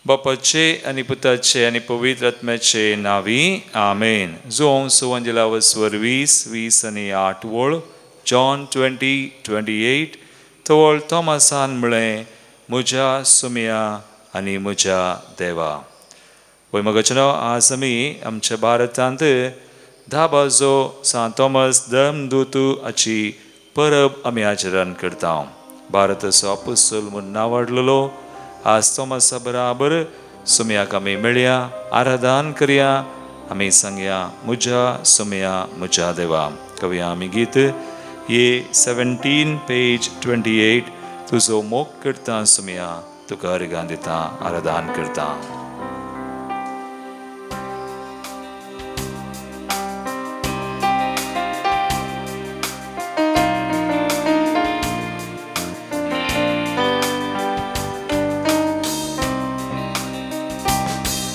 बापाचे आनी पुताचे आनी पवित्र आत्म्याचे नावी आमेन. जों सुवंजेलावस 20 20 आनी 8 वळ, जॉन 20:28. तवळ थॉमसान म्हळें, म्हज्या सुमया आनी म्हज्या देवा. वय मगचनो, आज आमी आमच्या भारतांत 10 बाजो सांत थॉमस धर्मदूत हाची परब आमी आचरण करता. भारताचो आपोस्तोल म्हूण नांवाडलेलो आज थॉमसा बराबर सुमयाक आमी मेळया, आराधन करया. आमी सांगया, म्हज्या सुमया म्हज्या देवा. कवया आमी गीत ये 17 पेज 28. तुजो मोग करता सुमया, तुका अर्घां दिता, आराधन करता.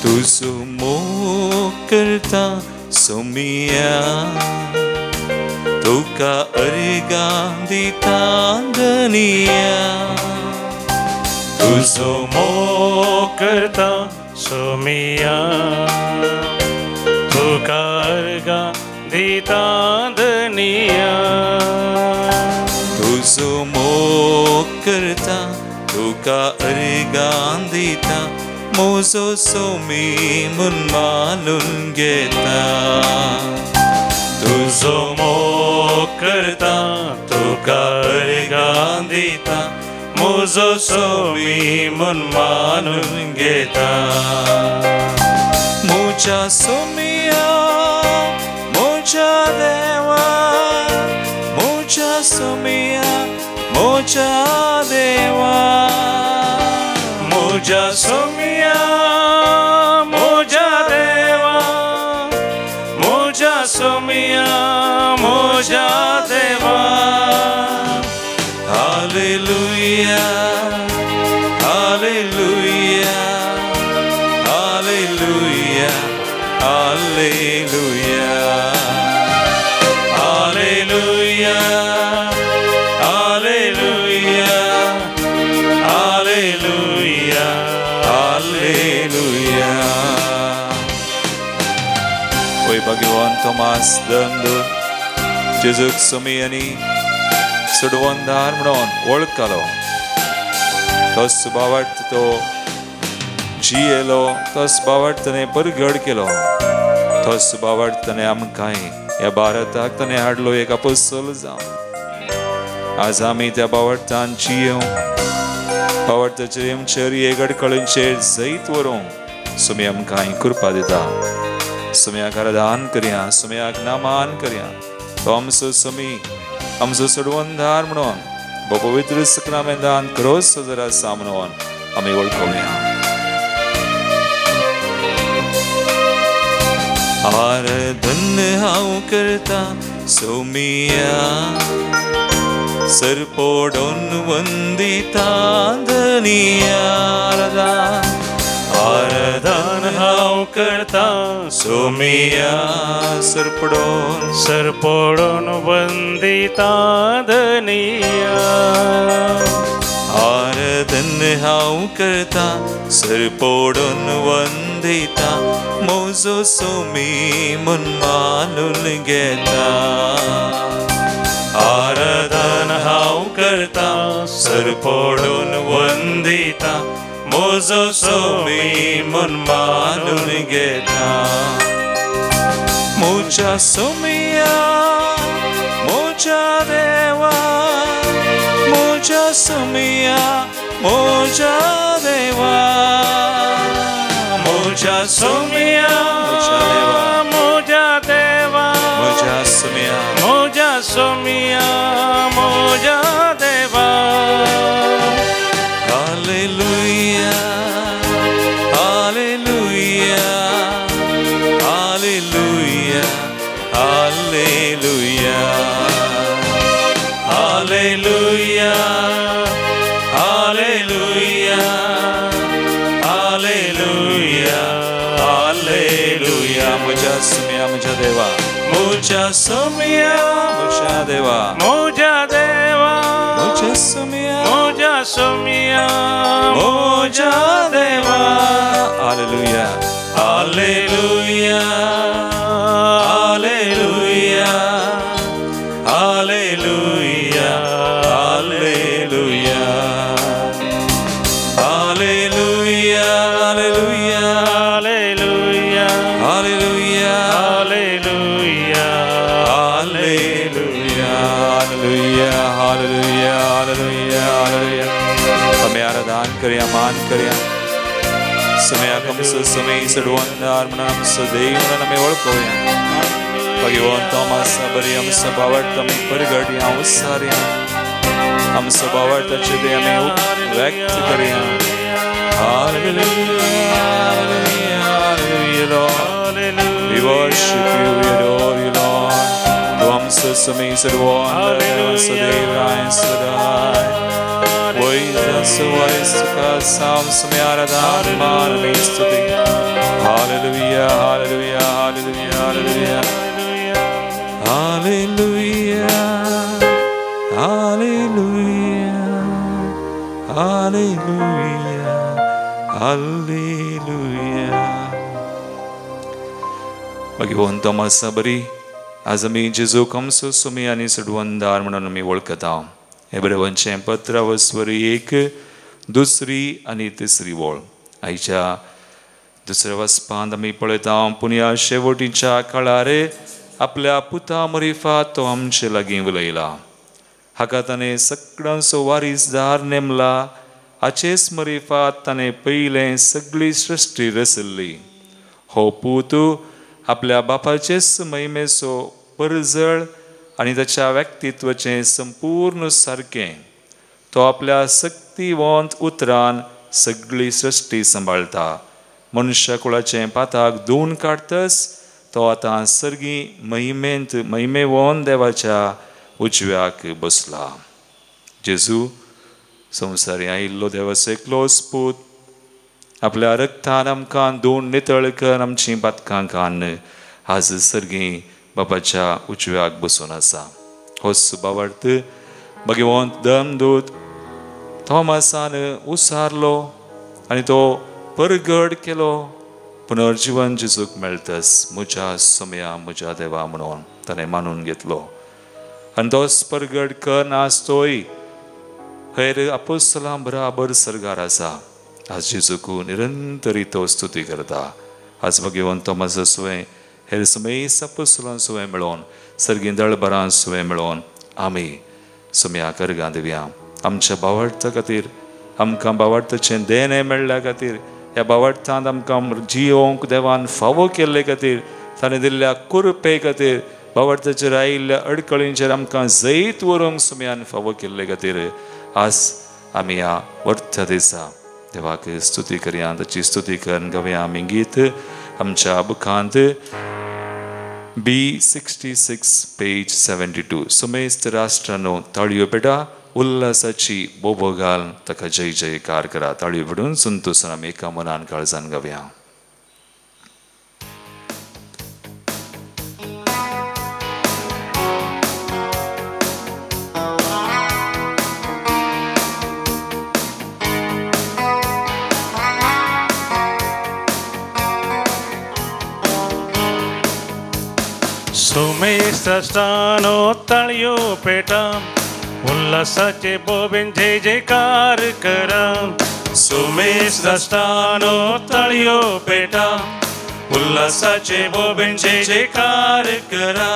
तुजो मोग करता सोमिया, तुका अर्घां दिता धनिया. तुजो मोग करता सोमिया, तुका अर्घां दिता धनिया. तुजो मोग करता, तुका अर्घां दिता, म्हजो सोमी म्हूण मानून घेता. तुजो मोग करता, तुका अर्घां दिता, म्हजो सोमी म्हूण मानून घेता. म्हज्या सोमिया म्हज्या देवा, म्हज्या सोमिया म्हज्या देवा. म्हज्या सोमिया म्हज्या देवा, म्हज्या सोमिया म्हज्या देवा. Hallelujah, hallelujah, hallelujah, hallelujah, hallelujah, hallelujah, hallelujah, hallelujah. ओय भगवान थॉमस धर्मदूत जेजूक सोमी आनी सोडवणदार म्हणून वळखलो. तोच भावार्थ तो जियेलो, तोच भावार्थ ताणें परगड केलो, तोच भावार्थ ताणें आमकांय ह्या भारताक ताणें हाडलो एक आपोस्तोल जावन. आज आमी त्या भावार्थान जियेवं, भावार्थाचेर आमचेर एक अडकळींचेर जैत व्हरूंक सुमी आमकांय कृपा दिता. सुमयाक आराधन करया, सुमयाक नामान करया. तो आमचो सुमी, आमचो सोडवणदार म्हणून पवित्र सक्रामेंतान क्रोस जरा आसा म्हणून आमी वळखुया. आराधन हांव करता सोमिया, सरपोडोन वंदिता धनिया. आराधन हांव करता सोमिया, सरपडोन सरपडोन वंदिता धनिया. आराधन हांव करता सरपडोन वंदिता, म्हजो सोमी म्हूण मानून घेता. आराधन हांव करता सरपडोन वंदिता, म्हजो सोमी म्हूण मानून घेता. म्हज्या सोमिया म्हज्या देवा, म्हज्या सोमिया म्हज्या देवा. म्हज्या सोमिया म्हज्या देवा, म्हज्या सोमिया म्हज्या सोमिया म्हज्या देवा. Hallelujah, hallelujah, hallelujah, hallelujah, hallelujah, hallelujah, hallelujah, hallelujah. म्हज्या सुमया म्हज्या देवा, म्हज्या सुमया म्हज्या देवा, म्हज्या देवा, म्हज्या सुमया म्हज्या सोम्या म्हज्या देवा. Hallelujah, hallelujah, hallelujah, hallelujah, hallelujah, hallelujah, hallelujah, hallelujah, hallelujah, hallelujah, hallelujah, hallelujah, hallelujah, hallelujah, hallelujah. અમે આરાધન કર્યા, માન કર્યા. સમય સમય સડવંદાર મનામ સદૈવ અમે ઓળખોયા. ભગવાન તમાસ બરી અમસ ભાવર્ત અમે પરગડ્યા ઉસાર્યા. અમસ ભાવર્ત છે તે અમે વ્યક્ત કર્યા. Hallelujah, hallelujah, hallelujah, Lord. We worship you, we adore you, Lord. તું અમસ સમય સડવંદાર સદૈવ રાય સદાય. Hallelujah, hallelujah, hallelujah, hallelujah. Hallelujah, hallelujah, hallelujah, hallelujah. Bhagwant तमासा बरी आज आमी जेजू कमसो सुमी आनी सडवंदार म्हणून आमी वळखता. हेब्रेवांचें पत्र वसवरी 1, 2 आनी 3 वळ. आयच्या दुसऱ्या वसपांत आमी पळयता पुण्या शेवटीच्या काळार आपल्या पुता मरिफा तो आमचे लागीं उलयला. हाका ताणें सगळ्यांचो वारीसदार नेमला. हाचेच मरिफात ताणें पयलें सगळी सृश्टी रचल्ली. हो पूत आपल्या बापाचेच महिमेचो परजळ आनी ताच्या व्यक्तित्वाचें संपूर्ण सारकें. तो आपल्या शक्तिवंत उतरान सगळी सृश्टी सांबाळटा. मनुष्य कुळाचें पाताक धुवन काडटच तो आतां सर्गी महिमेंत महिमेवन देवाच्या उजव्याक बसला. जेजू संवसारी आयिल्लो देवाचो एकलोच पूत आपल्या रक्तान आमकां धुवन नितळ कर आमचीं पातकां कान्न आज सर्गी बाबाच्या उजव्याक बसून आसा. होच बाबार्थ भगवंत धर्मदूत थॉमसान उसारलो आनी तो परगड केलो. पुनर्जीवन जेजूक मेळटस म्हज्या समया म्हज्या देवा म्हणून ताणें मानून घेतलो. आनी तोच परगड कर आज तोय हेर आपोस्तलां बराबर सर्गार आसा. आज जेजूक निरंतरी तो स्तुती करता. आज भगवंत थॉमसा सुवें हेर समेस आपोस्तलां सुवें मेळोवन सर्गीं दळबरां सुवें मेळोवन आमी सुम्या करगां दिवया. आमच्या भावार्था खातीर, आमकां भावार्थाचें देणें मेळ्ळ्या खातीर, ह्या भावार्थांत आमकां जियोंक देवान फावो केल्ले खातीर, ताणें दिल्ल्या कुरपे खातीर, भावार्थाचेर आयिल्ल्या अडकळींचेर आमकां जैत व्हरूंक सुम्यान फावो केल्ले खातीर आज आमी ह्या वर्थ दिसा देवाक स्तुती करया. ताची स्तुती करून गावया आमी गीत आमच्या बुकांत B66 page 72. सुमेस्त राष्ट्रानो ताळयो पेटा उल्हासाची बोबो घाल ताका जय जयकार करा. ताळयो पेटून संतोसान आमी एका मनान काळजान गावया. सुमेस्तानो ताळयो पेटा उल्हासाचे बोबेन जय जयकार करा. सुमेस्तानो ताळयो पेटा उल्हासाचे बोबेन जय जयकार करा.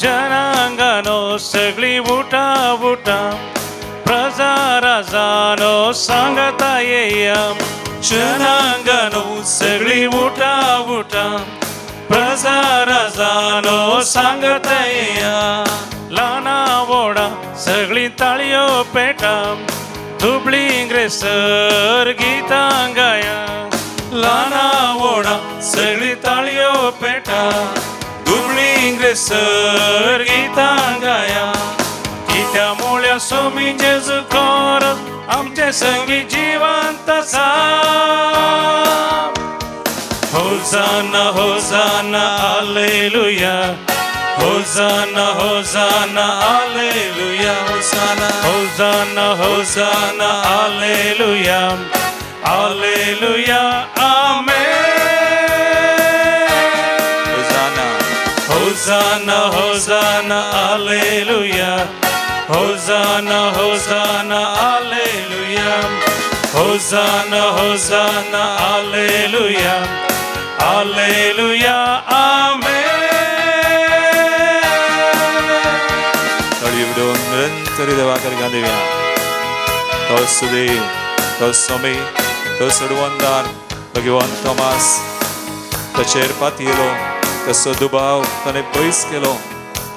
जनांगानो सगळी उठा उठा प्रजा राजानो सांगता येया. जनांगानो सगळी उठा उठा प्रजा राजानो सांगता येया. लाना वोडा सगळी ताळयो पेटा दुबळी इंग्रेसर गीतां गाया. लाना वोडा सगळी ताळयो पेटा दुबळी इंग्रेसर गीतां गाया. कित्या मुळ्या सोमी जेजू कोरस आमचे संगी जिवंत आसा. होसाना होसाना hallelujah, Hosanna hosanna hallelujah hosanna hosanna hosanna hallelujah hallelujah amen hosanna hosanna hosanna hallelujah hosanna hosanna hallelujah hosanna hosanna hallelujah hallelujah amen. तळी उडोवन निरंतर देवा करगा दिव्या तो सुदेव तो सोमी तो सोडवंदार भगवान थॉमास ताचेर पातयेलो तसो दुबाव ताणें पयस केलो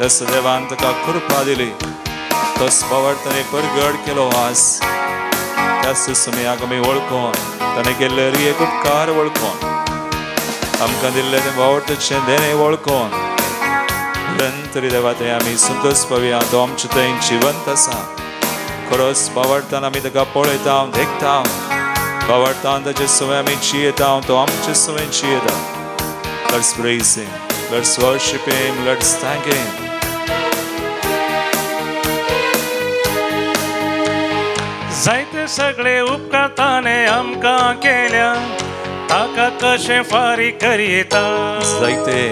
तसो देवान ताका कृपा दिली तस बावड ताणें परगड केलो आज त्या सुसमयाक आमी वळखोन ताणें केल्ले एक उपकार वळखोन आमकां दिल्लें तें बावडचें देणें वळखोन निरंतर देवा थंय आमी संतोष पावया. तो आमचे थंय जिवंत आसा. खरोच बावडतान आमी ताका पळयता देखता बावडतान ताचे सवय आमी जियेता तो आमचे सवय जियेता. Let's praise him, let's worship him, let's thank him. जायते सगळे उपकार ताणें आमकां केल्या ताका कशें फारीक करयेता. जायते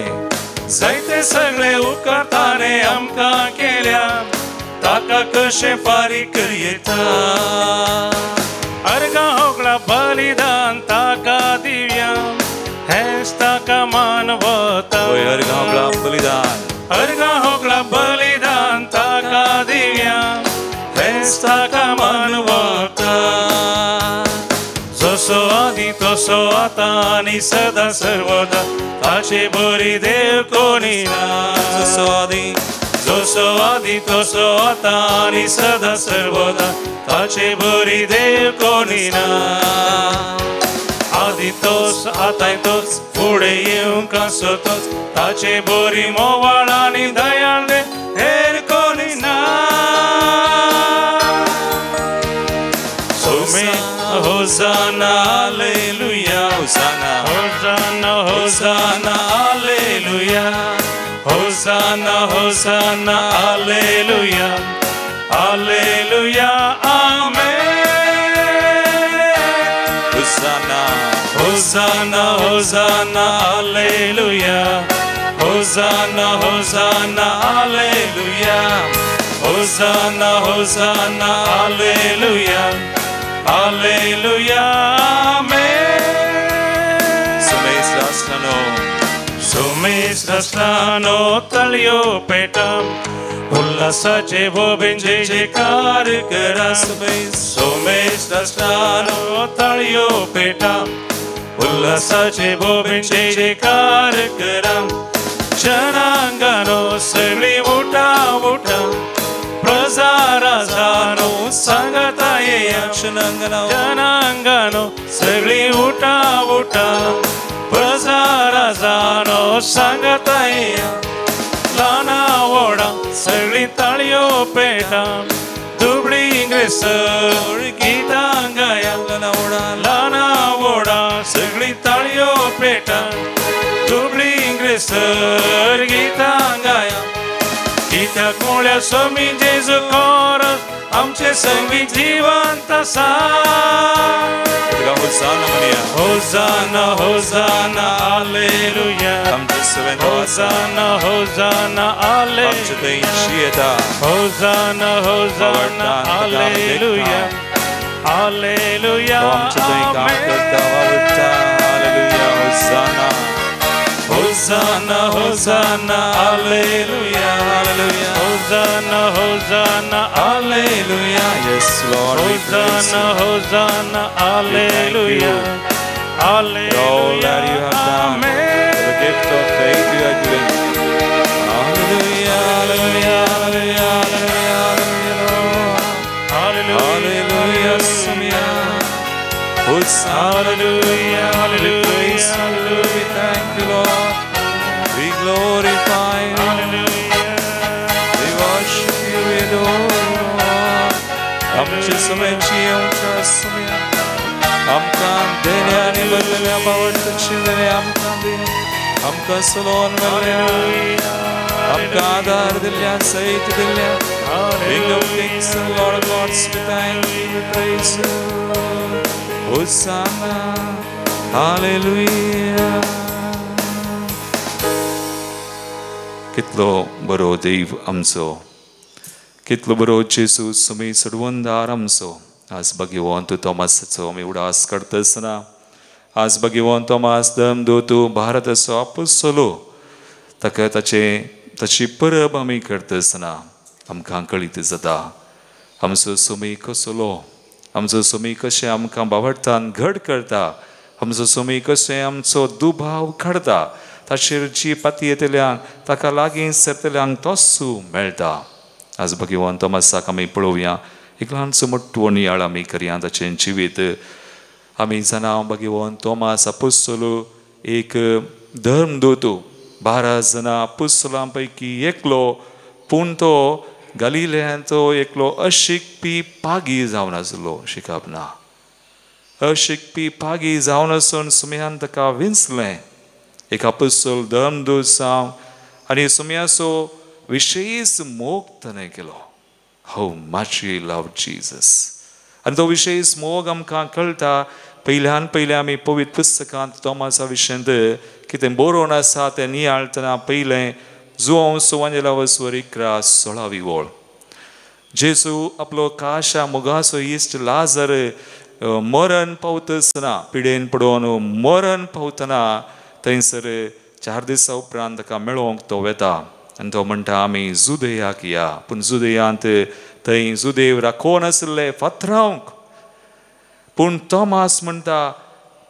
जायते सगळे उपकार ताणें आमकां केल्या ताका कशें फारीक करयेता. अर्गां होगळा बलिदान ताका दिव्या हेंच ताका मानवता. अर्गां होगळा बलिदान अर्गां होगळा बलिदान ताका दिव्या हेंच ताका मानवता. जसो आदी तसो आतां आनी सदां सर्वदा ताचे बरी देव कोणी ना. जसो आदी जसो आदी तसो आतां आनी सदां सर्वदा ताचे बरी देव कोणी ना. आदी तोच आतांय तोच फुडें येवंक आसो तोच ताचे बरी मोवाळ आनी दयाळ हेर कोणी ना. सोमे hosanna hallelujah hosanna hosanna hosanna hallelujah hosanna hosanna hallelujah hallelujah amen. Hosanna hosanna hosanna hallelujah hosanna hosanna hallelujah hosanna hosanna hallelujah hallelujah amen. Sumesh राष्ट्रानो सुमेश राष्ट्रानो तळयो पेटा उल्हासाचे बोबेन जय जयकार करा. सुमेश राष्ट्रानो तळयो पेटा उल्हासाचे बोबेन जय जयकार करा. जनांगानो सगळी उठा उठा प्रजा राजानो सांगता येया. जनांगानो सगळी उठा उठा प्रजा राजानो सांगता येया. ल्हाना व्हडा सगळी ताळयो पेटा दुबळी इंग्रेस गितां गाया. ल्हाना व्हडा सगळी ताळयो पेटा दुबळी इंग्रेस गितां गाया. कित्याक म्हळ्यार स्वामी जेजू कोरस आमचे संगी जिवंत आसा. होसाना म्हणया hosanna hosanna hallelujah hosanna hosanna hallelujah hosanna hosanna hallelujah hallelujah hosanna hosanna hosanna hallelujah hallelujah hosanna hosanna hallelujah. Yes Lord, hosanna hosanna hallelujah hallelujah. All that you have done, for the gift of faith you are giving. Hallelujah hallelujah hallelujah hallelujah hallelujah. Samia hosanna hallelujah hallelujah. We thank you Lord, we glorify you, hallelujah, we worship you, we adore you Lord. आमचे समेची आमच्या समेया आमकां देणे आनी बदलल्या बावडची देणे आमकां दी आमकां salon मेळ्ळ्या. आमकां आदार दिल्ल्या सैत दिल्ल्या King of Kings and Lord of Lords, we thank you, we praise you. Hosanna, Hallelujah. कितलो बरो देव आमचो, कितलो बरो जेजू सुमी सडवंदार आमचो. आज भगवंत तोमासाचो आमी उडास करता आसतना, आज भगवंत तोमास धर्मदूत भारताचो आपोस्तोलो ताका ताची परब आमी करता आसतना आमकां कळीत जाता आमचो सुमी कसलो, आमचो सुमी कशें आमकां बावडटान घट करता, आमचो सुमी कशें आमचो दुबाव काडटा, ताचेर जी पाती येतल्यांक ताका लागीं सरतल्यांक तोसू मेळटा. आज भगवंत तोमासाक आमी पळोवया, एक ल्हानसो मोटवो नियाळ आमी करया ताचें जिवीत. आमी जाणा भगवंत तोमास आपोस्तोलो एक धर्मदूत, 12 जाणां आपोस्तोलां पैकी एकलो, पूण तो गालिलेयांचो एकलो अशिकपी पागी जावन आसलो. शिकप ना, अशिकपी पागी जावन आसून सुम्यान ताका विंचलें एक आपोस्तोल धर्मदूत जावन आनी सुम्याचो विशेष मोग ताणें केलो. How much he loved Jesus. आनी तो विशेष मोग आमकां कळटा पयल्यान पयलें आमी पवित्र पुस्तकांत तोमासा विशयांत कितें बरोवन आसा तें नियाळतना पयलें जुआंव सुवांजेलावस्वर 11:16 वळ. जेजू आपलो काशा मोगाचो इश्ट लाजर मरण पावतना, पिडेन पडोवन मरण पावतना थंयसर 4 दिसां उपरांत ताका मेळोवंक तो वेता आनी तो म्हणटा आमी जुदेयाक या. पूण जुदेयांत थंय जुदेव राखोवन आशिल्ले फातरावंक. पूण तोमास म्हणटा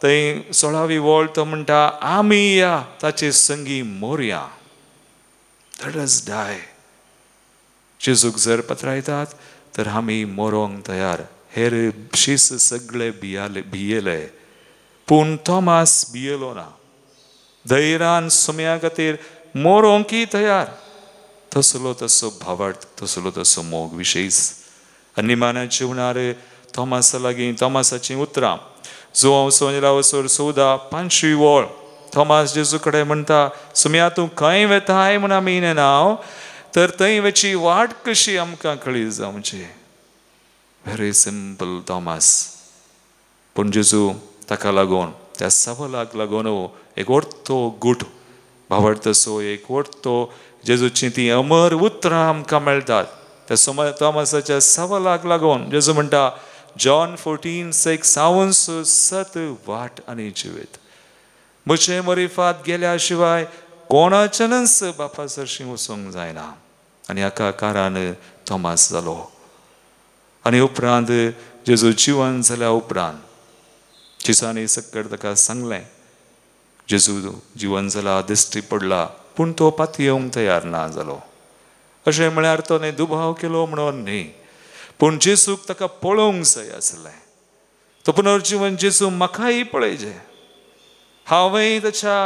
थंय 16वी वळ तो म्हणटा आमी या ताचे संगी मोरया. Let us die. जेजूक जर पत्रायतात तर आमी मोरोंक तयार. हेर शीस सगळे भियेले, पूण तोमास भियेलो ना. धैर्यान सुम्या खातीर मोरोंकय तयार. तसलो तसो भावार्थ, तसलो तसो मोग विशेष. आनी निमाण्या जिवनार तोमासा लागीं तोमासाचीं उतरां जुआंव सोंजेलावसर 14:5 वळ. तोमास जेजू कडेन म्हणटा सुम्या तूं खंय वेताय म्हूण आमी नेना, तर थंय वेची वाट कशी आमकां कळी जावची. Very simple Tomas. पूण जेजू ताका लागून त्या सवालाक लागून एक व्हडतो गूट भावार्थाचो एक व्हडतो जेजूची ती अमर उतरां आमकां मेळटात. त्या तोमासाच्या सवालाक लागून जेजू म्हणटा जॉन 14:6 हांवूच सत वाट आनी जिवीत, म्हजे मरिफात गेल्या शिवाय कोणाच्यानच बापा सरशीं वचूंक जायना. आनी हाका कारण तोमास जालो. आनी उपरांत जेजू जिवन जाल्या उपरांत जेजूनी सक्कर ताका सांगलें, जेजू जिवन जाला दिश्टी पडला, पूण तो पातयेवंक तयार ना जालो. अशें म्हळ्यार तो न्ही दुबाव केलो म्हणून न्ही, पूण जेजूक ताका पळोवंक जाय आसलें. तो पुनर्जिवन जेजू म्हाकाय पळयजे, हांवें ताच्या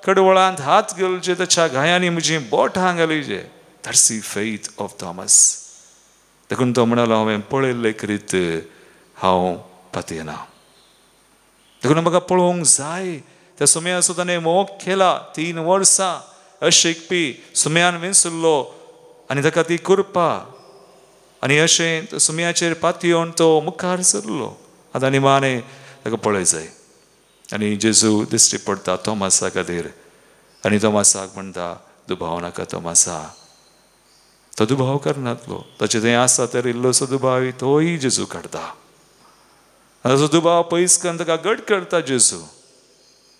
कडवळांत हात घालचे, ताच्या घायांनी म्हजी बोटां घालिजे. That's the faith of Thomas. देखून तो म्हणालो हांवें पळयल्लें करीत हांव पातयेना. देखून म्हाका पळोवंक जाय. त्या सुम्याचो ताणें मोग केला 3 वर्सां अशिकपी सुम्यान विंचुल्लो आनी ताका ती कृपा. आनी अशें सुम्याचेर पातयेवन तो मुखार सरलो. आतां निमाणें ताका पळय जाय. आनी जेजू दिश्टी पडटा तोमासा खातीर आनी तोमासाक म्हणटा दुबाव नाका तोमासा. तो दुबाव करनातलो, ताचें थंय आसा तर इल्लोसो दुबाव तोय जेजू काडटा. आनी ताचो दुबाव पयस करून ताका घट करता जेजू.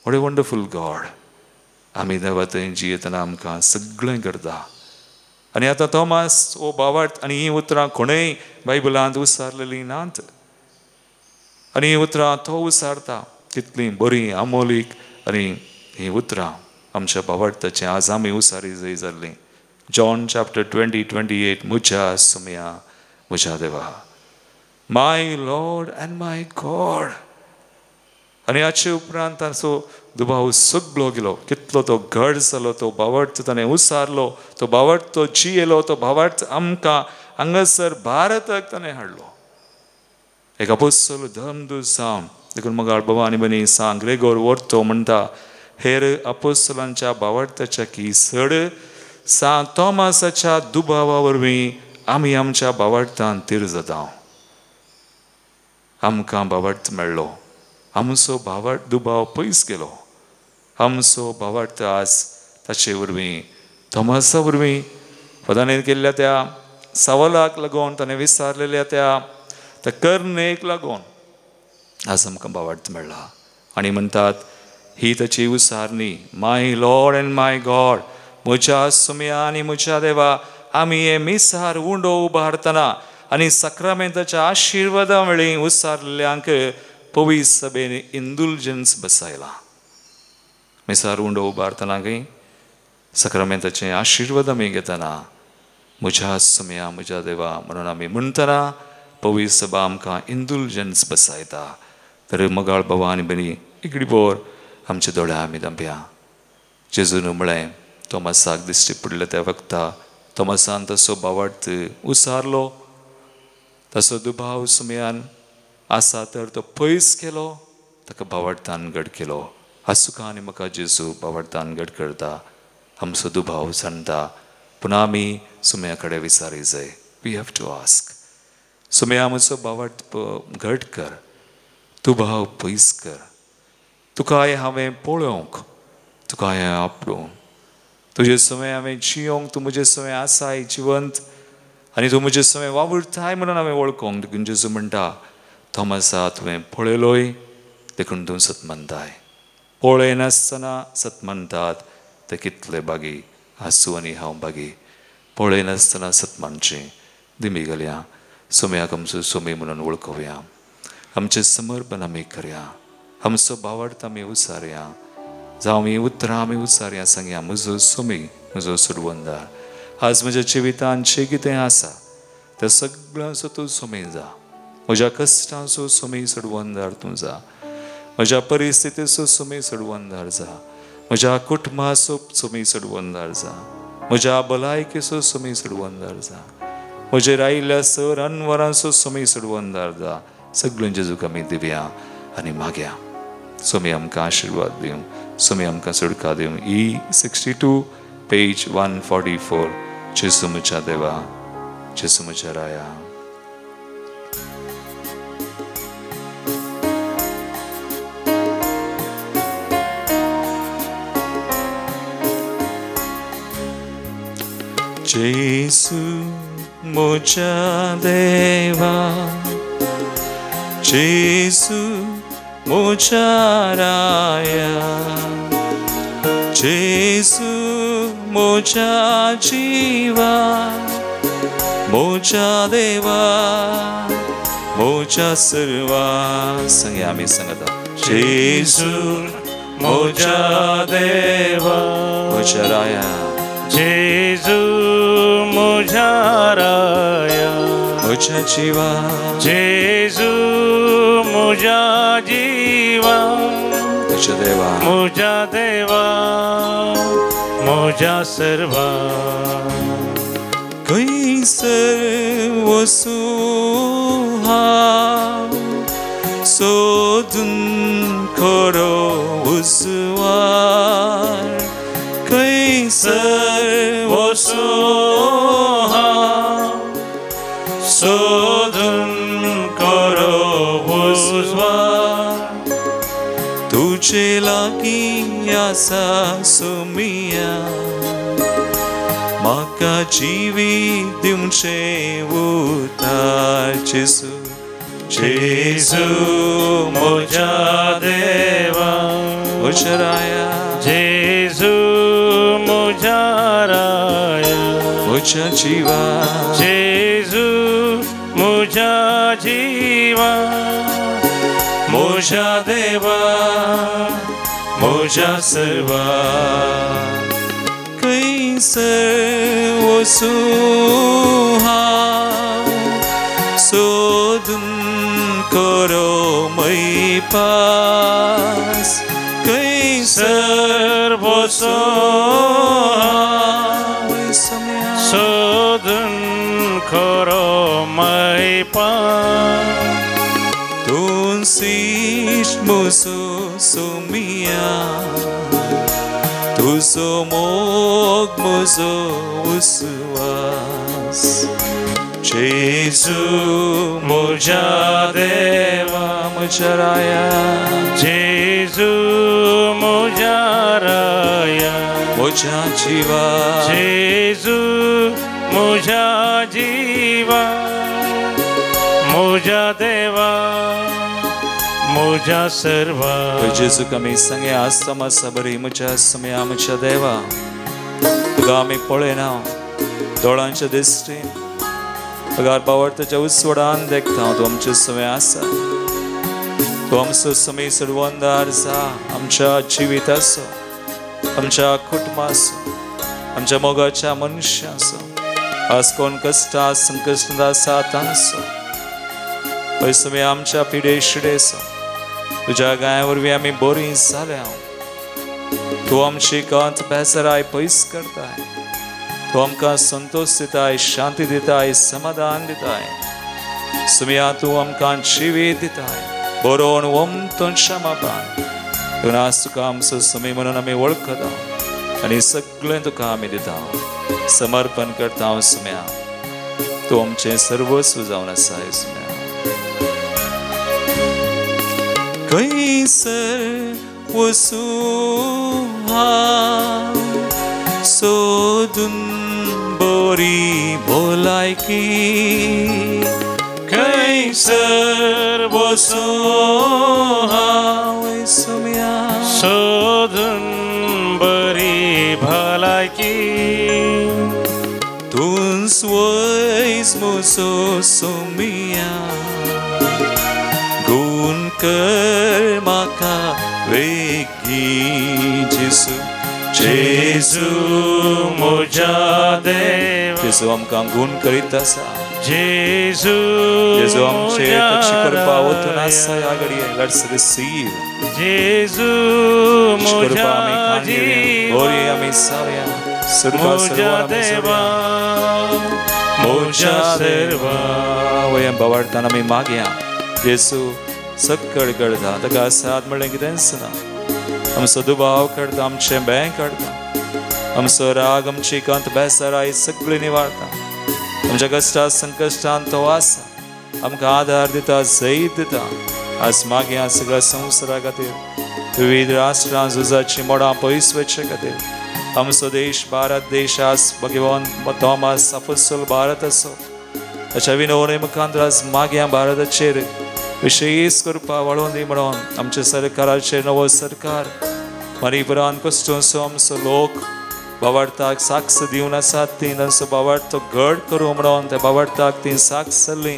What a wonderful God. आमी देवा थंय जियेतना आमकां सगळें करता. आनी आतां तोमास हो भावार्थ आनी हीं उतरां कोणेय बायबलांत उसारलेलीं नात, आनी हीं उतरां तो उसारता. कितलीं बरीं अमोलीक आनी हीं उतरां आमच्या भावार्थाचें आज आमी उसारी जाय जाल्लीं. जॉन चॅप्टर 20:28 म्हज्या सुम्या म्हज्या देवा, my Lord and my God. आनी हाचे उपरांत ताचो दुबाव सगळो गेलो. कितलो तो घड जालो, तो भावार्थ ताणें उसारलो, तो भावार्थ तो जियेलो, तो भावार्थ आमकां हांगासर भारताक ताणें हाडलो. एक आपोस्तोल धर्मदूत जावन. देखून मगाळ बाबा आनी बनी सांग ग्रेगोर व्हरतो म्हणटा हेर आपोस्तोलांच्या भावार्थाच्या की चड सांत तोमासाच्या दुबावा वरवीं आमी आमच्या भावार्थान तीर जाता. आमकां भावार्थ मेळ्ळो, आमचो भावार्थ दुबाव पयस गेलो, आमचो भावार्थ आज ताचे वरवीं तोमासा वरवीं पदांनी केल्ल्या त्या सवालाक लागून ताणें विचारलेल्या त्या त्या करणेक लागून आज आमकां भावार्थ मेळ्ळा. आनी म्हणटात ही ताची उसारणी, my lord and my God, म्हज्या सुम्या आनी म्हज्या देवा. आमी हे मिसार उंडो उबारतना आनी साक्रामेंताच्या आशिर्वादा वेळी उसारल्ल्यांक पवित्र सभेन इंदुलजन्स बसायला. मिसार उंडो उबारतना खंय साक्रामेंताचे आशिर्वाद आमी घेतना म्हज्या सुम्या म्हज्या देवा म्हणून आमी म्हणटना पवित्र सभा आमकां इंदुलजन्स बसायता. तर मगाळ बाबा आनी भयणी इकडी बोर आमच्या दोळ्या आमी धांपया. जेजून म्हळें तोमासाक दिश्टी पडलें त्या वखता तोमासान तसो भावार्थ उसारलो, तसो दुबाव सुमयान आसा तर तो पयस केलो, ताका भावार्थान घट केलो. आसुका आनी म्हाका जेजू भावार्थान घट करता, आमचो दुबाव सांडटा. पूण आमी सुमया कडेन विचारी जाय. We have to ask, Somaiya म्हजो भावार्थ घट कर, दुबाव पयस कर, तुका हांवें पळोवंक, तुका हें आपडूंक, तुजे समय हांवें जियोंक, तूं म्हजे समय आसाय जिवंत आनी तूं म्हजे समय वावुरताय म्हणून हांवें वळखोंक. देखून जेजू म्हणटा तोमासा तुवें पळयलोय देखून तूं सत मानताय, पळयनासतना सत मानतात ते कितले बागी. आसूं आनी हांव बागी, पळयनासतना सत मानचें. दिमी घालया, सोम्याक आमचो सोमी म्हणून वळखोवया, आमचें समर्पण आमी करया, आमचो भावार्थ आमी उसारया, जावं ही उतरां आमी उसारया, सांगया म्हजो सोमी म्हजो सोडवंदार, आज म्हज्या जिवितांत जें कितें आसा त्या सगळ्यांचो तूं सोमी जा, म्हज्या कश्टांचो सोमी सोडवंदार तूं जा, म्हज्या परिस्थितीचो सोमी सोडवंदार जा, म्हज्या कुटुंबाचो सोमी सोडवंदार जा, म्हज्या भलायकेचो सोमी सोडवंदार जा, म्हजेर आयिल्ल्या सर अनवरांचो सोमी सोडवंदार जा. सगळ्यांचे जेजूक आमी दिवया आनी मागया सोमी आमकां आशिर्वाद दिवं, सोमी आमकां सुटका दिवं. E 62 page 144. जेजू म्हज्या देवा, जेजू म्हज्या राया. जेजू म्हज्या देवा, जेजू म्हज्या राया, जेजू म्हज्या जिवा, म्हज्या देवा, म्हज्या सर्वा. सांगया आमी सांगता जेजू म्हज्या देवा, म्हज्या राया, जेजू म्हज्या राया, म्हज्या जिवा, जेजू म्हज्या जिवा, म्हज्या देवा, म्हज्या देवा, म्हज्या सर्वा. खंयसर वसूं हांव सोदून खरो उजवाड, खंयसर वसूं हांव सोदून खरो उजवाड, तुजे लागीं आसा सोमिया, म्हाका जिवीत दिवचें उतार. जेजू, जेजू म्हज्या देवा, म्हज्या राया, जेजू म्हज्या राया, म्हज्या जिवा, जेजू म्हज्या जिवा, म्हज्या देवा, म्हज्या सर्वा. खंयसर वसूं हांव सोदून खरो मैपास, खंयसर वसूं हांव सोदून खरो मैपास, तूं सीश म्हजो सोमिया, तूं तुजो मोग म्हजो उस्वास जेजू म्हज्या देवा म्हज्या राया जेजू म्हज्या राया म्हज्या जिवा जेजू म्हज्या जिवा म्हज्या देवा म्हज्या सर्वा जेजू आमी सांगे आसता बरी म्हज्या समया म्हज्या देवा तुका आमी पळयना दोळ्यांच्या दिश्टीन पगार पावडताच्या उस्वडान देखता तूं आमचे समय आसा तूं आमचो समय सर्वंदार जा आमच्या जिविताचो आमच्या कुटुंबाचो आमच्या मोगाच्या मनशाचो आज कोण कश्टा संकश्ट आसा तांचो पळय समय आमच्या पिडे शिडेचो तुज्या गाया वरवीं आमी बरीं जाल्या तूं आमची कांत बेजाराय पयस करताय तूं आमकां संतोश दिताय शांती दिताय समाधान दिताय सुमया तूं आमकां जिवीत दिताय बरोवन वमतून क्षमापान तूं आज तुका आमचो समय म्हणून आमी वळखता आनी सगळें तुका आमी दिता समर्पण करता सुमया तूं आमचें सर्वस्व जावन आसा सुमया खंयसर वचूं हांव सोदून बरी भलायकी खंयसर वचूं हांव सुमया सोदून बरी भलायकी तूंच वयस म्हजो सुमया गुण कर म्हाका वेगीं जेजू जेजू म्हज्या देवा जेजू आमकां गुण करीत आसा जेजू जेजू आमचे तशी कृपा वतून आसा ह्या घडये let's receive जेजू कृपा आमी खान घेवया बरी आमी सावया सुरका म्हज्या देवा म्हज्या सर्वा वय बावडताना आमी मागया जेजू सक्कड करता ताका साद म्हणलें कितेंच ना आमचो दुबाव काडटा आमचें बँक काडटा आमचो राग आमची कांत बेजाराय सगळी निवारता आमच्या कश्टा संकश्टान तो आसा आमकां आदार दिता जैत दिता आज मागया सगळ्या संवसारा खातीर विविध राष्ट्रां झुजाचीं मोडां पयस वचचे खातीर आमचो देश भारत देश आज भगवान थॉमस अफसोल भारत आसो ताच्या विनवणे मुखांत आज मागया भारताचेर विशेष कृपा वाडोवन दी म्हणून आमच्या सरकाराचेर नवो सरकार मरीपरान कश्टोसो आमचो लोक बावडताक साक्ष दिवन आसात ती तांचो बावडतो घड करूं म्हणून त्या बावडताक ती साक्ष जाल्ली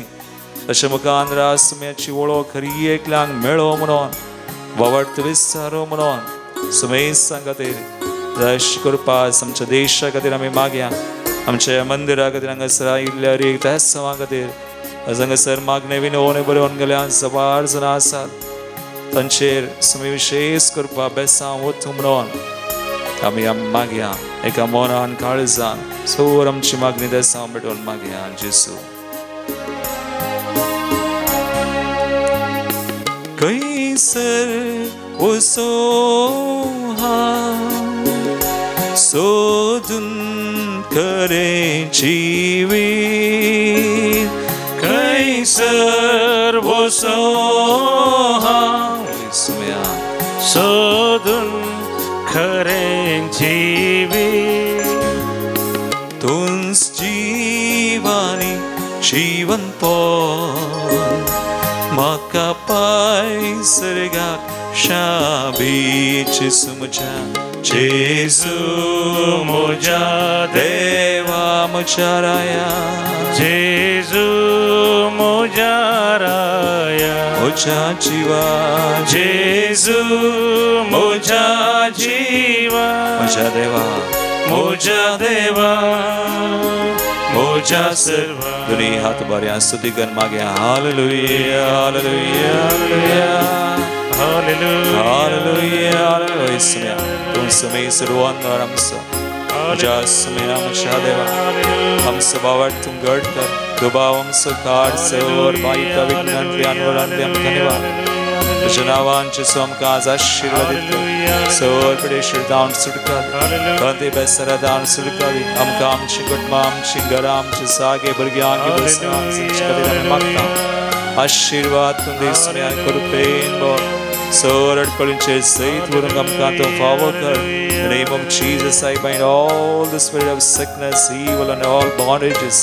तशें मुखान रासम्याची वळख हरी एकल्यांक मेळो म्हणून बावडत विस्तारो म्हणून सुमेसां खातीर अशी कृपा आमच्या देशा खातीर आमी मागया आमच्या मंदिरा खातीर हांगासर आयिल्ल्या हर एक देसांवा खातीर हांगासर मागणे विनवणे बरोवन गेल्या जबार जाणां आसात तांचेर सुमी विशेष कृपा बेसांव वतूं म्हणून आमी मागया एका मोनान काळजान सोर आमची मागणी देसांव भेटोवन मागया जेजू खंयसर वचूं हांव सोदून खरें जिवीत खंयसर वचूं हांव सोदून खरें जिवीत तूंच जिवानी जिवनपण म्हाका पाय सर्गाक शाबी जेजू म्हज्या जेजू म्हज्या देवा म्हज्या राया जेजू म्हज्या राया म्हज्या जिवा जेजू म्हज्या जिवा म्हज्या देवा म्हज्या देवा म्हज्या सर्वा दोन्ही हात बऱ्या स्तुती कर मागया hallelujah hallelujah hallelujah hallelujah hallelujah Somaiya तूं समय सर्वांगार आमचो म्हज्या सुमया म्हज्या देवा आमचो बावट तूं घट कर दुबाव आमचो काड सर बायता विघ्नांतली अनवरांतली आमकां निवार तुज्या नांवान जेजू आमकां आज आशिर्वाद दितलो. सर पिडेशीर दावन सुटकाली, कांते बेसरा दावन सुटकाली. आमकां आमची कुटुंबां, आमची घरां, आमचे जागे, भुरग्यांक खातीर आमी मागता आशिर्वाद तुमचे सुम्या कृपेन भर. सर अडकळींचेर सयत व्हरूंक आमकां तूं फावो कर. In the name of Jesus, I bind all the spirit of sickness, evil, and all bondages.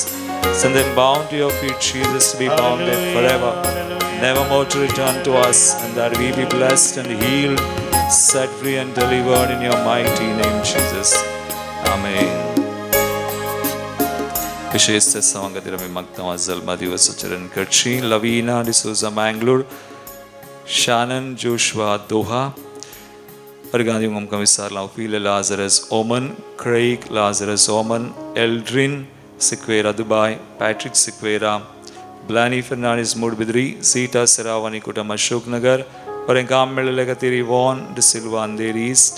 Send them bound to your feet, Jesus, to be bound there forever, never more to return to us, and that we be blessed and healed, set free and delivered in your mighty name, Jesus. Amen. विशेष संगतीर आमी मागता जल्मा दिवस आचरण करची Lavina D'Souza Mangalore, Shannon Joshua Doha, अर्गां आमकां विचारलां Ophelia Lazarus Oman, Craig Lazarus Oman, Eldrin Sequeira Dubai, Patrick Sequeira, Blani Fernandes Moodbidri, Zita Serrao आनी कुटुंब अशोकनगर, बरें काम मेळिल्ले खातीर इवॉन डिसिल्वा अंधेरी ईस्ट,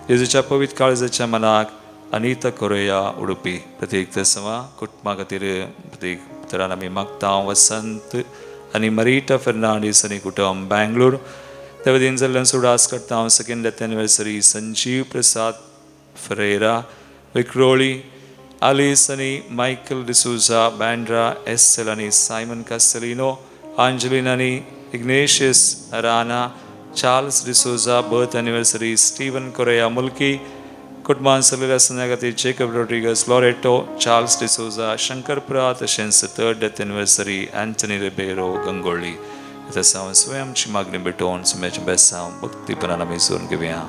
जेजूच्या पवित्र काळजाच्या मनाक अनिता कोरेया उडुपी. प्रत्येक तसवा कुटुंबा खातीर प्रत्येक तरान आमी मागता वसंत आनी मरिटा फर्नांडीस आनी कुटुंब बँगलोर. त्या वतीन जाल्ल्यान सुडास करता हांव second death anniversary Sanjeev Prasad Ferreira Vikhroli, Alice आनी Michael D'Souza Bandra, S L आनी सायमन कास्टेलिनो, आंजलीन आनी Ignatius Rana, Charles D'Souza birth anniversary Steven Correa Mulki, कुटुंबान सगळ्या संध्या खातीर Jacob Rodrigues Loreto, Charles D'Souza Shankarpura, तशेंच third death anniversary Anthony Ribeiro Gangolli. तसं हांव स्वयं आमची मागणी भेटोवन सुम्याचें बेसांव भक्तीपणान आमी जोडून घेवया.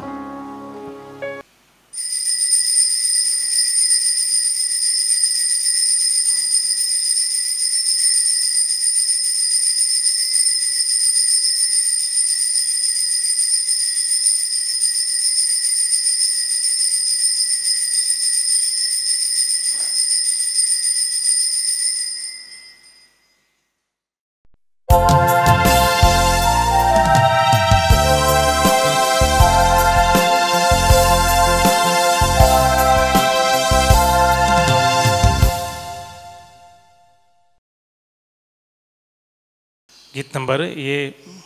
गीत नंबर ये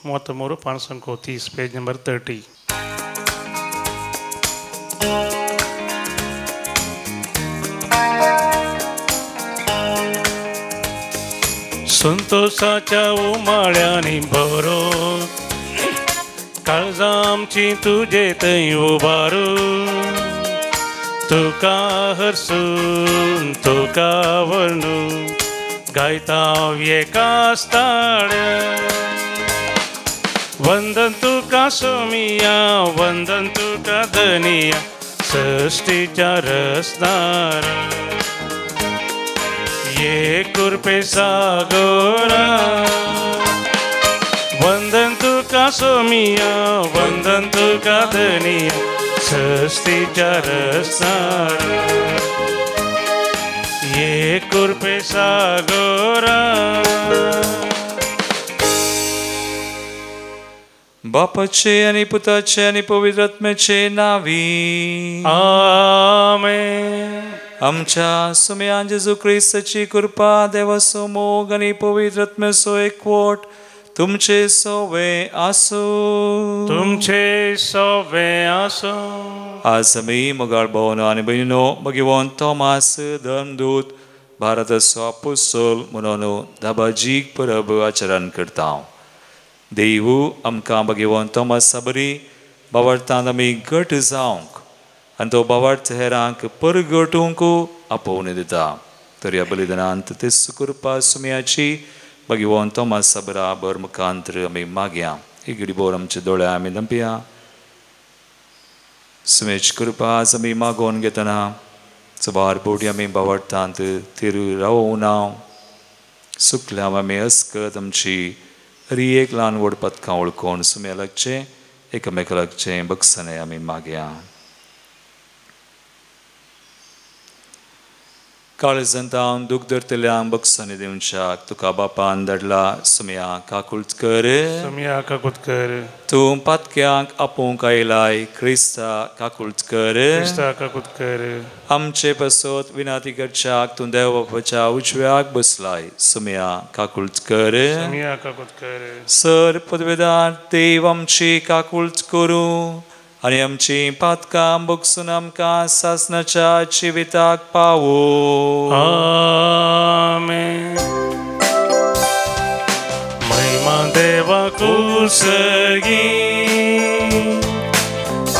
33 530, पेज नंबर 30. संतोषाच्या उमाळ्यांनी भरो काळजां आमची तुजे थंय उबारू, तुका हरसून तुका वर्णू गायता एकाच ताळ्या. वंदन तुका सोमिया, वंदन तुका धनिया, सृष्टीच्या रसदारा ये कृपे सागोरा. वंदन तुका सोमिया, वंदन तुका धनिया, सृष्टीच्या रसदारा ये कृपे सागोरा. बापाचे आनी पुताचे आनी पवित्र आत्म्याचे नावी आमेन. आमच्या सुम्यान जेजू क्रिस्ताची कृपा, देवाचो मोग आनी पवित्र आत्म्याचो एकवट तुमचे सोवे आसूं. तुमचे सोवे आसूं. आज आमी मोगाळ भावनो आनी भयणीनो भगवान थॉमास धर्मदूत भारताचो आपोस्तोल म्हणून दाबाजीक परब आचरण करता. देवू आमकां भगवान थॉमासा बरी बावडतान आमी घट जावंक आनी तो बावडत हेरांक परगटूंक आपोवणी दिता. तर ह्या बलिदानांत ते सुकृपा सुम्याची भगवान थॉमासा बराबर मुखांतर आमी मागया. ही घडीभर आमच्या दोळ्या आमी दंपया. सुमेची कृपा आज आमी मागोवन घेतना सबार बोटी आमी बावडटांत तिरू रावना सुकल्या आमी अस्कत आमची हरी एक ल्हान व्हड पदकां वळखून सुम्या लागचें एकामेका लागचें बक्षां आमी मागया. काळजांत दूख धरतल्यांक बक्षांनी दिवच्याक तुका बापान धाडला सुमया काकूळत कर. सोमया काकूत कर. तूं पातक्यांक आपोवंक आयलाय क्रिस्ता काकूळत कर. क्रिस्ता काकूत कर. आमचे पासत विनाती करच्याक तूं देव बापाच्या उजव्याक बसलाय सुमया काकूळत कर. सोमया काकूत कर. सर पदवेदार देव आमची काकूळत करूं आनी आमची पातकां बगसून आमकां सासणाच्या जिविताक पावो. आमेन. महिमा देवाकू सर्गी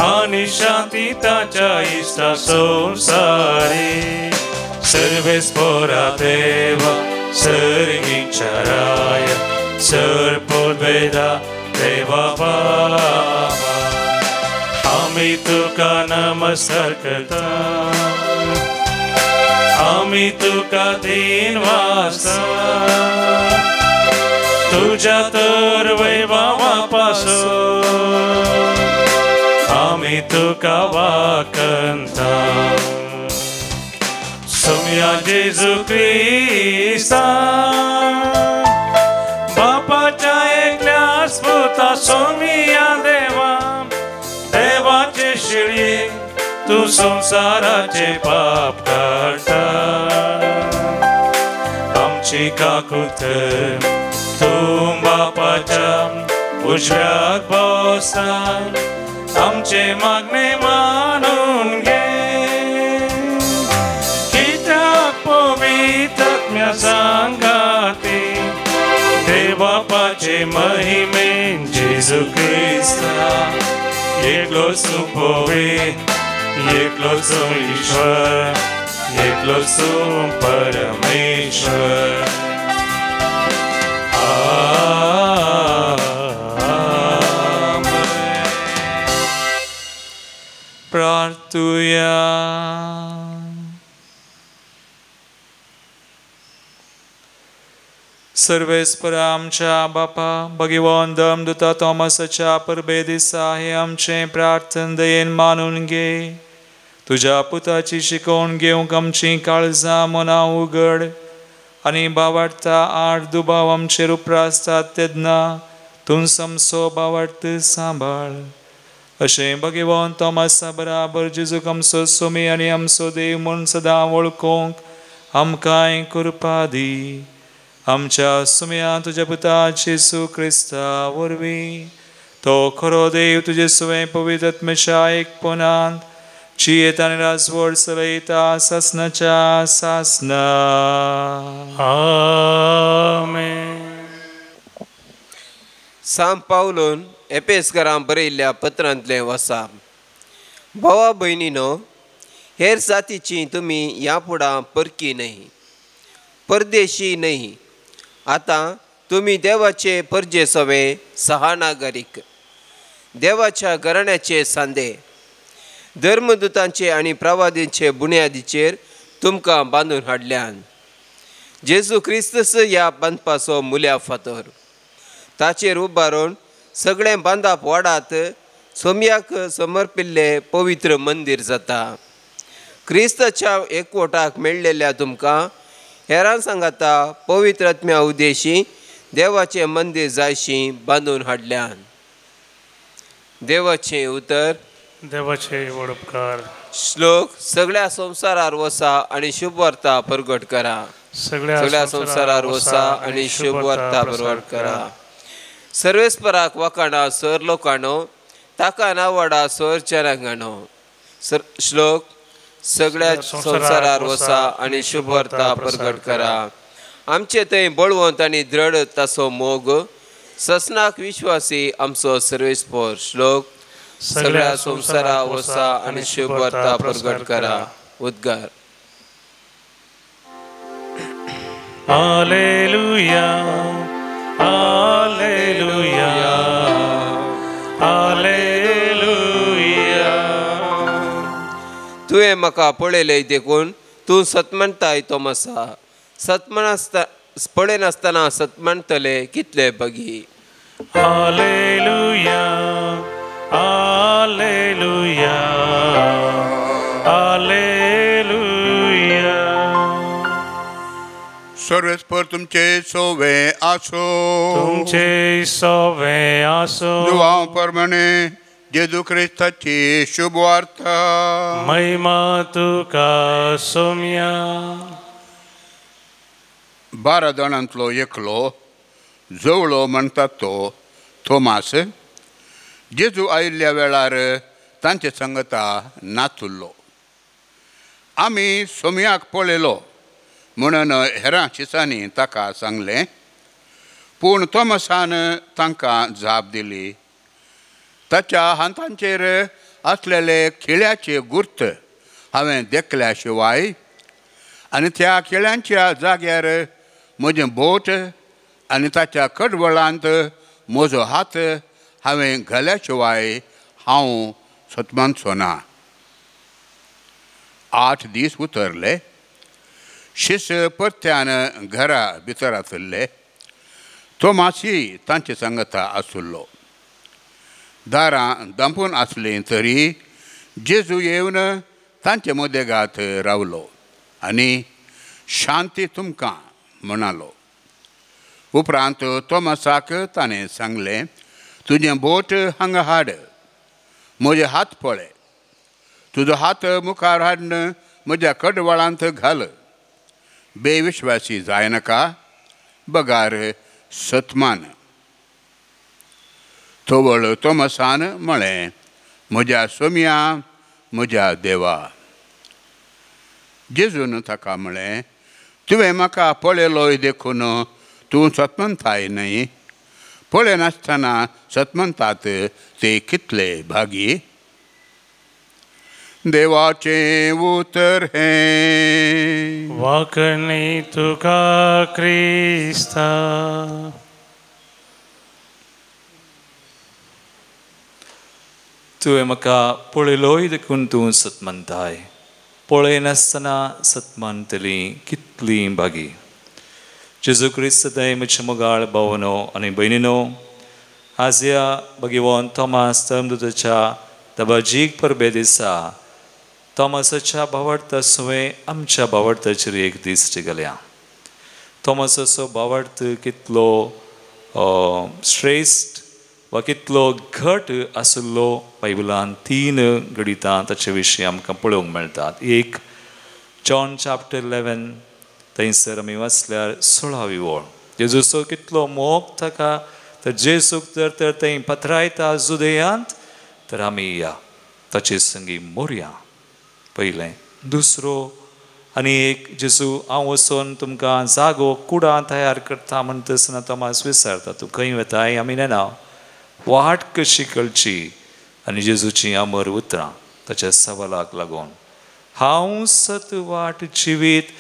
आनी शांती ताच्या इश्टा संवसारी. सर्वेस्परा देवा सर्गीच्या राया सर पदवेदा देवा बाबा आमी तुका नमस्कार करता आमी तुका दीन वासता तुज्या तर वैभवा पासून आमी तुका वाकंता. सोमया जेजू क्रिस्ता बापाच्या एकल्याच पुता सोमया देवा देवाचे शिळये तूं संवसाराचे पाप काडटा. आमची काकूत तूं बापाच्या उजव्याक बसता आमचे मागणे मानून घे. कित्याक पवित्र आत्म्या सांगाती देवबापाचे महिमेन जेजू क्रिस्ता एकलोच तूं पवित्र एकलोच तूं ईश्वर एकलोच तूं परमेश्वर. आमेन. प्रार्थुया. सर्वेस्परा आमच्या बापा भगवान धर्मदूता थॉमसाच्या परबे दिसा हे आमचें प्रार्थन दयेन मानून घे. तुज्या पुताची शिकवण घेवंक आमचीं काळजां मनां उगड आनी बावार्था आड दुबाव आमचेर उप्रासतात तेन्ना तूं समसो बावार्थ सांबाळ. अशें भगवान थॉमसा बराबर जेजूक आमचो सोमी आनी आमचो देव म्हूण सदां वळखूंक आमकांय कृपा दी. आमच्या सुमया तुज्या पुता जेजू क्रिस्ता वरवीं तो खरो देव तुजे सुवें पवित्र आत्म्याच्या एकपणांत जियेत आनी राजवट चलयता सासणाच्या सासणा. आमेन. सांत पावलोन एपेसकरां बरयल्ल्या पत्रांतलें वसा. भावा भयणीनो, हेर जातीची तुमी ह्या फुडां परकी न्हय, परदेशी न्हय. आतां तुमी देवाचे परजे सवे सहानागरीक, देवाच्या घराण्याचे सांदे, धर्मदूतांचे आनी प्रवादींचे बुन्यादीचेर तुमकां बांदून हाडल्यान. जेजू क्रिस्तस ह्या बांदपाचो मुल्या फातर, ताचेर उबारून सगळें बांदाप वाडात सोमयाक समर्पिल्लें पवित्र मंदीर जाता. क्रिस्ताच्या एकवटाक मेळ्ळेल्या तुमकां हेरां सांगाता पवित्र आत्म्या उद्देशी देवाचें मंदीर जायशी बांदून हाडल्यान. देवाचें उतर. देवाचे व्हड उपकार. श्लोक. सगळ्या संवसारार वसा आनी शुभवार्ता परगट करा. सगळ्या संवसारार वसा आनी शुभवार्ता परगट करा. सर्वेस्पराक वाखाणा सर लोकांनो, ताका नावाडा सर जनांगानो. श्लोक. सगळ्या संवसारार वसा आनी शुभवार्ता परगट करा. आमचे थंय बळवंत आनी दृढ ताचो मोग, ससनाक विश्वासी आमचो सर्वेस्पर. श्लोक. सगळ्या संवसारार वसा आनी शुभवार्ता परगट करा. उद्गार. Hallelujah hallelujah hallelujah. तुवें म्हाका पळयलें देखून तूं सतमानताय तोमसा, सतमानासता पळयनासतना सतमानतले कितले बगी. Hallelujah hallelujah hallelujah. सर्वेस्पर तुमचे सोवे आसो. तुमचे सोवे आसो. जुवांव परमाणे जेजू क्रिस्ताची शुभ वार्ता. महिमा तुका सोम्या. 12 जाणांतलो एकलो जवळो म्हणटात तो थोमास जेजू आयिल्ल्या वेळार तांचे संगता नातुल्लो. आमी सोम्याक पळयलो म्हणून हेरां शिसांनी ताका सांगलें. पूण थोमसान तांकां जाप दिली, ताच्या हातांचेर आसलेले खिळ्याचे गुर्त हांवें देखल्या शिवाय आनी त्या खिळ्यांच्या जाग्यार म्हजें बोट आनी ताच्या कडवळांत म्हजो हात हांवें घाल्या शिवाय हांव सतमानचो ना. 8 दीस उतरले. शिस परत्यान घरा भितर आसले. थोमासी तांचे सांगता आसलो. दारां दांपून आसलीं तरी जेजू येवन तांचे मदेगात रावलो आनी शांती तुमकां म्हणालो. उपरांत थोमासाक ताणें सांगलें, तुजें बोट हांगा हाड, म्हजे हात पळय, तुजो हात मुखार हाडून म्हज्या कडवळांत घाल. बेविश्वासी जायनाका, बगार सतमान. तवळ थोमसान म्हळें, म्हज्या सोम्या, म्हज्या देवा. जेजून ताका म्हळें, तुवें म्हाका पळयलोय देखून तूं सतमंताय न्हय. पळयनासतना सतमंतात ते कितले भागी. देवाचें उतर हें. वाकणी तुका क्रिस्ता. तुवें म्हाका पळयलोय देखून तूं सतमंताय, पळयनासतना सतमानतली कितली भागी. जेजू क्रिस्त म्हज्या मोगाळ भावनो आनी भयणीनो, आज ह्या भगवान थोमास धर्मदूताच्या दबाजीक परबे दिसा थोमासाच्या भावार्था सुवें आमच्या भावार्थाचेर एक दीस घाल्या. थोमासाचो भावार्थ कितलो श्रेश्ठ वा कितलो घट आशिल्लो बायबलान 3 घडितां ताचे विशीं आमकां पळोवंक मेळटात. एक, जॉन चॅप्टर 11 थंयसर आमी वाचल्यार 16वी वळ. जेजूचो कितलो मोग ताका, तर जेजूक जर तर थंय पथरायता जुदेयांत तर आमी या ताचे संगी मोरया. पयलें. दुसरो आनी एक, जेजू हांव वचून तुमकां जागो कुडां तयार करता म्हणटसना थोमास विचारता, तूं खंय वताय आमी नेना, वाट कशी कळची. आनी जेजूची अमर उतरां ताच्या सवालाक लागून, हांव सत वाट जिवीत,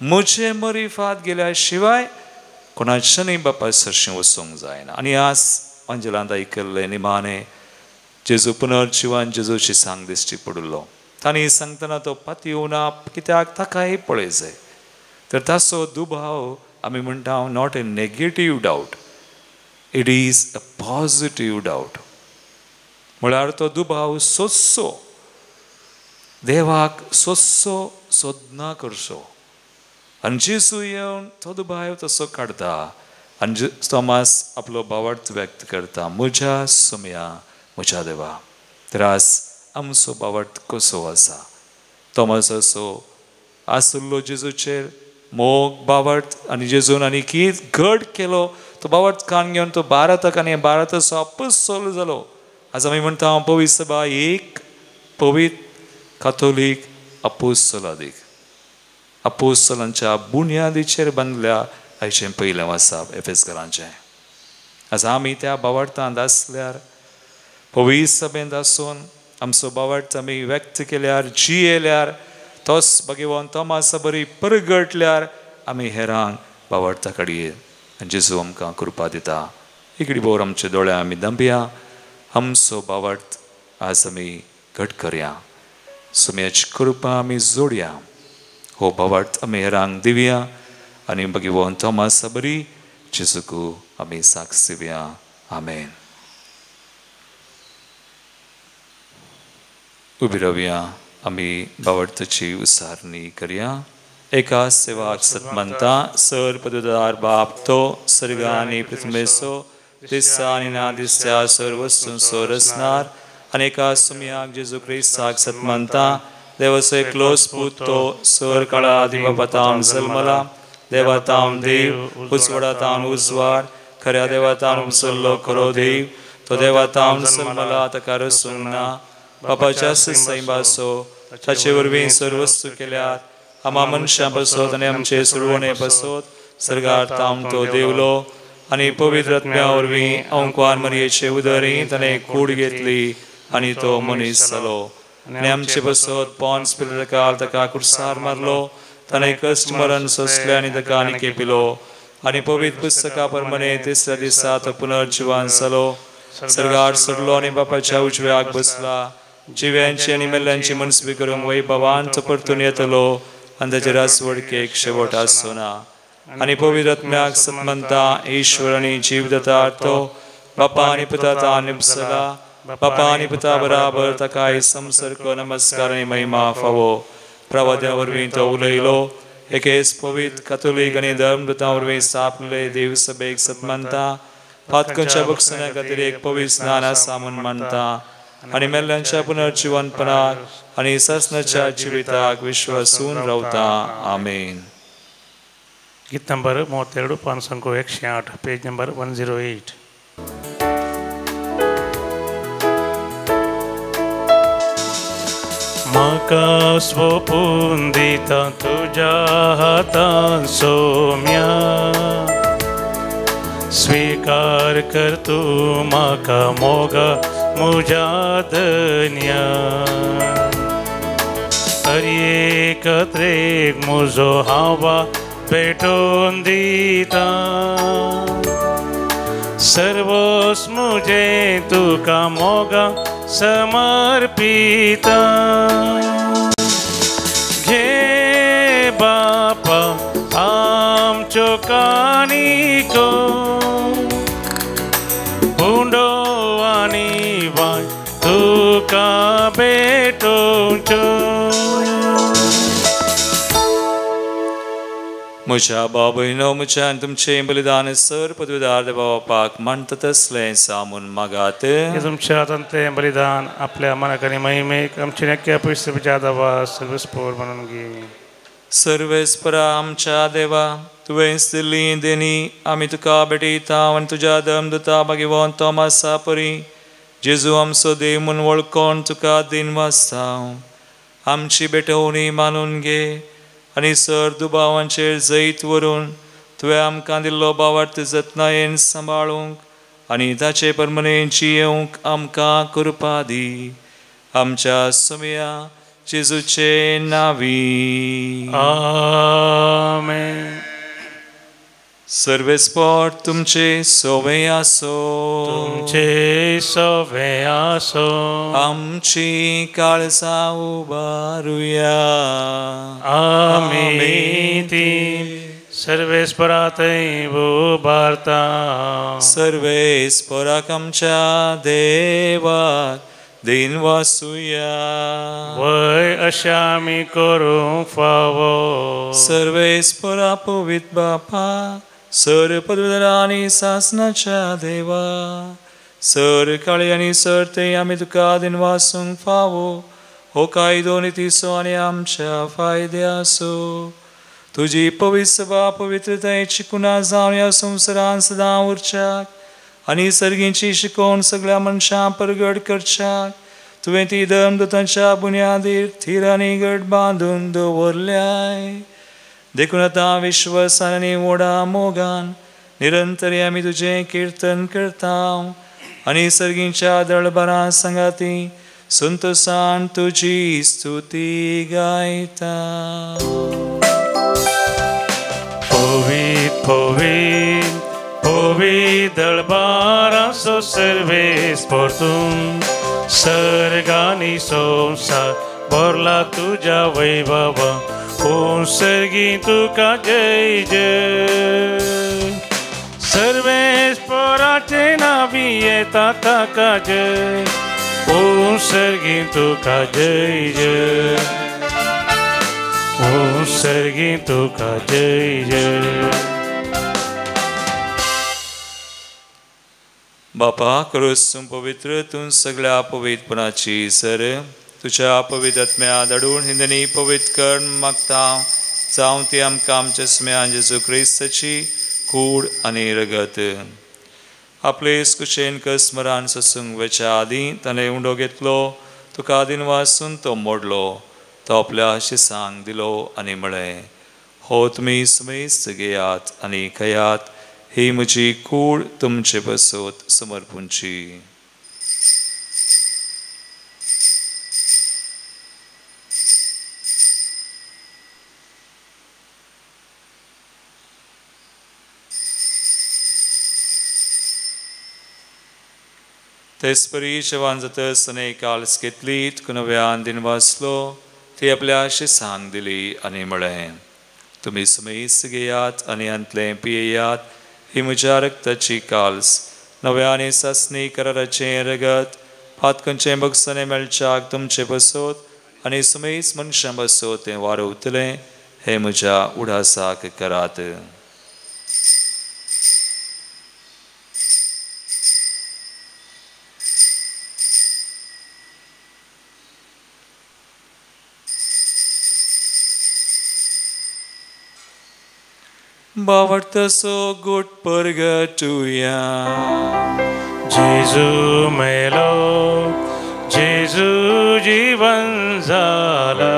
म्हजे मरिफात गेल्या शिवाय कोणाच्यानूय बापा सरशीं वचूंक जायना. आनी आज अंजलांत आयकल्लें निमाणें जेजू पुनर्जिवान जेजूची सांग दिश्टी पडिल्लो. तांणी सांगतना तो पातयेवना कित्याक ताकाय पळय जाय. तर ताचो दुबाव आमी म्हणटा not a negative doubt, it is a positive doubt. म्हळ्यार तो दुबाव सोदचो, देवाक सोदचो, सोदना करचो. आनी जेजू येवन तो दुबाव तसो काडटा आनी थोमास आपलो भावार्थ व्यक्त करता, म्हज्या सोम्या, म्हज्या देवा. तर आज आमचो भावार्थ कसो आसा? थोमासाचो आशिल्लो जेजूचेर मोग भावार्थ आनी जेजून आनी कितें घट केलो तो भावार्थ कान घेवन तो भारताक आनी भारताचो अपोस्तोल जालो. आज आमी म्हणटा हांव पवित्र सभा एक पवित्र काथोलीक अपोस्तोलादीक अपोस्तोलांच्या बुन्यादीचेर बांदल्या आयचें पयलें वाचप एफेसकरांचें. आज आमी त्या भावार्थांत आसल्यार, पवित्र सभेंत आसून आमचो भावार्थ आमी व्यक्त केल्यार, जियेल्यार, तोच भगवान थोमासा बरी परगटल्यार आमी हेरांक भावार्था काडये आनी जेजू आमकां कृपा दिता. इकडी भोर आमचे दोळे आमी दंपया, आमचो भावार्थ आज आमी घट करया, सुम्याची कृपा आमी जोडया, हो भावार्थ आमी हेरांक दिवया आनी भगवान थोमासा बरी जेजूक आमी साक्ष दिवया. आमेन. उबी रावया, आमी भावार्थाची उसारणी करया. एका सेवाक सतमंता सर पदुदार बाप तो सर्गानी पृथ्वेसो दिसता आनी ना दिसत्या सर वस्तूंचो रचणार आनी एका सुमयाक जेजू क्रिस्ताक सतमंता देवाचो एकलोच पूत तो सर काळा आदी बापातावन जल्मला देवातावन देव उजवाडातावन उजवाड खऱ्या देवातावन उपजल्लो खरो देव तो देवातावन जल्मला ताका रचूंक ना बापाच्या सैमाचो ताचे वरवीं सर्व वस्तू केल्यात आमा मनशां पासत आनी आमचे सुरवणे पासत सर्गार तावन तो देवलो आनी पवित्र आत्म्या वरवीं अंकवार मरयेचे उदरी ताणें कूड घेतली आनी तो मनीस जालो आनी आमचे पासत पॉन्स पिलात ताका कुर्सार मारलो ताणें कश्ट मरण सोंसलें आनी ताका आनी केपिलो आनी पवित्र पुस्तका प्रमाणे तिसऱ्या दिसा तो पुनर्जिवान जालो सर्गार चडलो आनी बापाच्या उजव्याक बसला जिव्यांची आनी मेल्ल्यांची मनसबी करूंक वैभवान तो परतून येतलो आनी ताचे रासवडकेक शेवट आसचो ना आनी पवित्र आत्म्याक सतमंता ईश्वर आनी जीव दाता तो बापा आनी पुता निपसला बापा आनी पुता बराबर ताका संसर्ग नमस्कार आनी महिमा फावो प्रवाद्या वरवीं तो उलयलो एकेच पवित्र कातोलीक आनी धर्मदूतां वरवीं स्थापले देवसभेक सतमंता पातकांच्या बक्षण्या खातीर एक पवित्र स्नान आसा म्हूण मानता आनी मेल्ल्यांच्या पुनर्जिवनपणाक आनी सासणाच्या जिविताक विश्वासून रावता. आमेन. गीत नंबर 32 पान संख्या 108 पेज नंबर 108. म्हाका स्वपून दिता तुज्या हातान सोम्या स्वीकार कर तूं म्हाका मोगा मुझ्या धन्या हर एकत्रेक मुजो हांव भेटोवन दिता सर्वोस मुझे तुका मोगा समर्पिता घे बापा आमच्यो काणिको उंडो आनी वाय तुका भेटोवच्यो. म्हज्या बाबयनो म्हज्या आनी तुमचें बलिदान सर पदवीदार देवा बापाक मानता तसलें सामून मागात. तुमच्या हातांतलें बलिदान आपल्या मनाक आनी महिमेक आमचे नक्की पयसुच्या देवा सर्वस्पोर म्हणून घे. सर्वेस्परा आमच्या देवा तुवें दिल्ली देणी आमी तुका भेटयता आनी तुज्या धर्मदूता भागेवन तोमासा परी जेजू आमचो देव म्हूण वळखोन तुका दिनवासता. आमची भेटवणी मानून घे आनी सर दुबावांचेर जैत व्हरून तुवें आमकां दिल्लो भावार्थ जतनायेन सांबाळूंक आनी ताचे परमनेन जियेवंक आमकां कृपा दी. आमच्या सुमया जेजूचे नावी. आमेन. सर्वेस्पोर तुमचे सोवे आसो. तुमचे सोवे आसो. आमची काळजां उबारुया. आमी ती सर्वेस्परा थंय उबारता. सर्वेस्पराक आमच्या देवाक दिनवासुया. वय अशें आमी करूंक फावो. सर्वेस्परा पवित्र बापा सर पदवीधरा आनी सासणाच्या देवा सर काळी आनी सर ते आमी तुका दिनवासूंक फावो. हो कायदो नितीचो आनी आमच्या फायद्याचो. तुजी पवित्र सभा पवित्रतायेची कुणा जावन ह्या संवसारान सदां उरच्याक आनी सर्गींची शिकोवन सगळ्या मनशां परगट करच्याक तुवें ती धर्मदूतांच्या बुन्यादीर थीर आनी घट बांदून दवरल्याय. देखून आतां विश्वासान आनी व्हडा मोगान निरंतर आमी तुजें किर्तन करता आनी सर्गींच्या दळबरां सांगाती संतोसान तुजी स्तुती गायता. पवित्र पवित्र पवित्र दळबाराचो सर्वेस्पोर तूं सर्गानी संवसार भरला तुज्या वैभवा पूण सर्गी तुका जय जय. सर्वेस्पोराचे नावी येता ताका जय पूण सर्गी तुका जय जय. सर्गी तुका जय जय. बापा क्रूस पवित्र तूं सगळ्या पवित्रपणाची सर तुज्या पवित्र आत्म्या धाडून हिंदनी पवित्र कर मागता जावं ती आमकां आमच्या स्म्यान जेजू क्रिस्ताची कूड आनी रगत. आपले कुशेन स्मरण ससूंक वेच्या आदीं ताणें उंडो घेतलो, तुका आदीन वासून तो मोडलो, तो आपल्या शिसांक दिलो आनी म्हळें, हो तुमी समेस्त घेयात आनी खायात, ही म्हजी कूड तुमचे पासत समर्पूंची. तेचपरी जेवण जातच ताणें काल्स घेतली, तुका नव्यान दिन वाचलो, ती आपल्या शिसांक दिली आनी म्हळें, तुमी समेस्त घेयात आनी हांतलें पियेयात, ही म्हज्या रक्ताची काल्स, नव्या आनी सासणी कराराचें रगत, पातकांचें भोगसणें मेळच्याक तुमचे पासत आनी समेस्त मनशां पासत तें वारवतलें, हें म्हज्या उडासाक करात. बावडतसो गोट परगटुया. जेजू मेलो, जेजू जीवन जाला,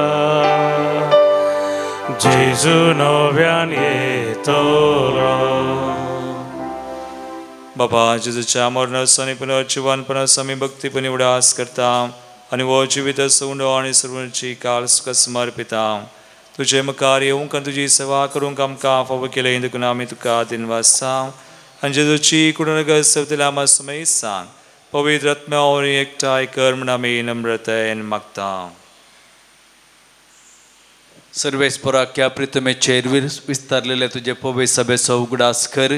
जेजू नव्यान येतलो. बाबा जेजूच्या मरणाचो आनी पुनर्जिवनपणाचो आमी भक्तीपणी उडास करता आनी हो जिविताचो उंडो आनी सर्वांची काल तुका समर्पिता. तुजे मुखार येवंक आनी तुजी सेवा करूंक आमकां फावो केलें देखून आमी तुका दिनवासता आनी जेजूची कुडणगत सवतल्या आमकां समेस्त सांग पवित्र आत्म्या वरवीं एकठांय कर म्हूण आमी नम्रतायेन मागता. सर्वेस्पराख्या प्रितमेचेर विस्तारलेले तुजे पवित्र सभेचो उगडास कर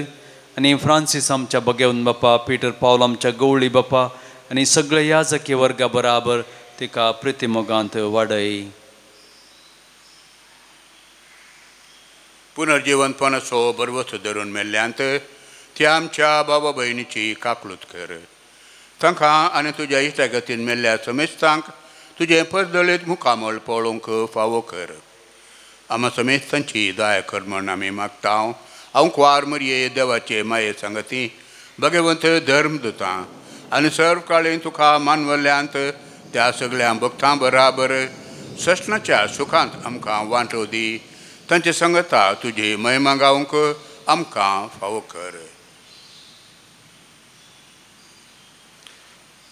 आनी फ्रांसीस आमच्या बगेवन बापा, पीटर पावल आमच्या गवळी बापा आनी सगळे याजकी वर्गा बराबर तिका प्रितिमोगांत वाडय. पुनर्जीवनपणाचो बरवस धरून मेल्ल्यांत त्या आमच्या बाबा भयणीची काकलूत कर. तांकां आनी तुज्या इश्टागतीन मेल्ल्या समेस्तांक तुजें परदळीत मुखामळ पळोवंक फावो कर. आमा समेस्तांची दया कर म्हूण आमी मागता. हांव कुवार मरये देवाचे माये सांगती भगवंत धर्म दिता आनी सर्व काळीन तुका मानवल्यांत त्या सगळ्या भक्तां बराबर ससनाच्या सुखांत आमकां वांटो दी. तांचे संगता तुजी महिमा गावंक आमकां फावो कर.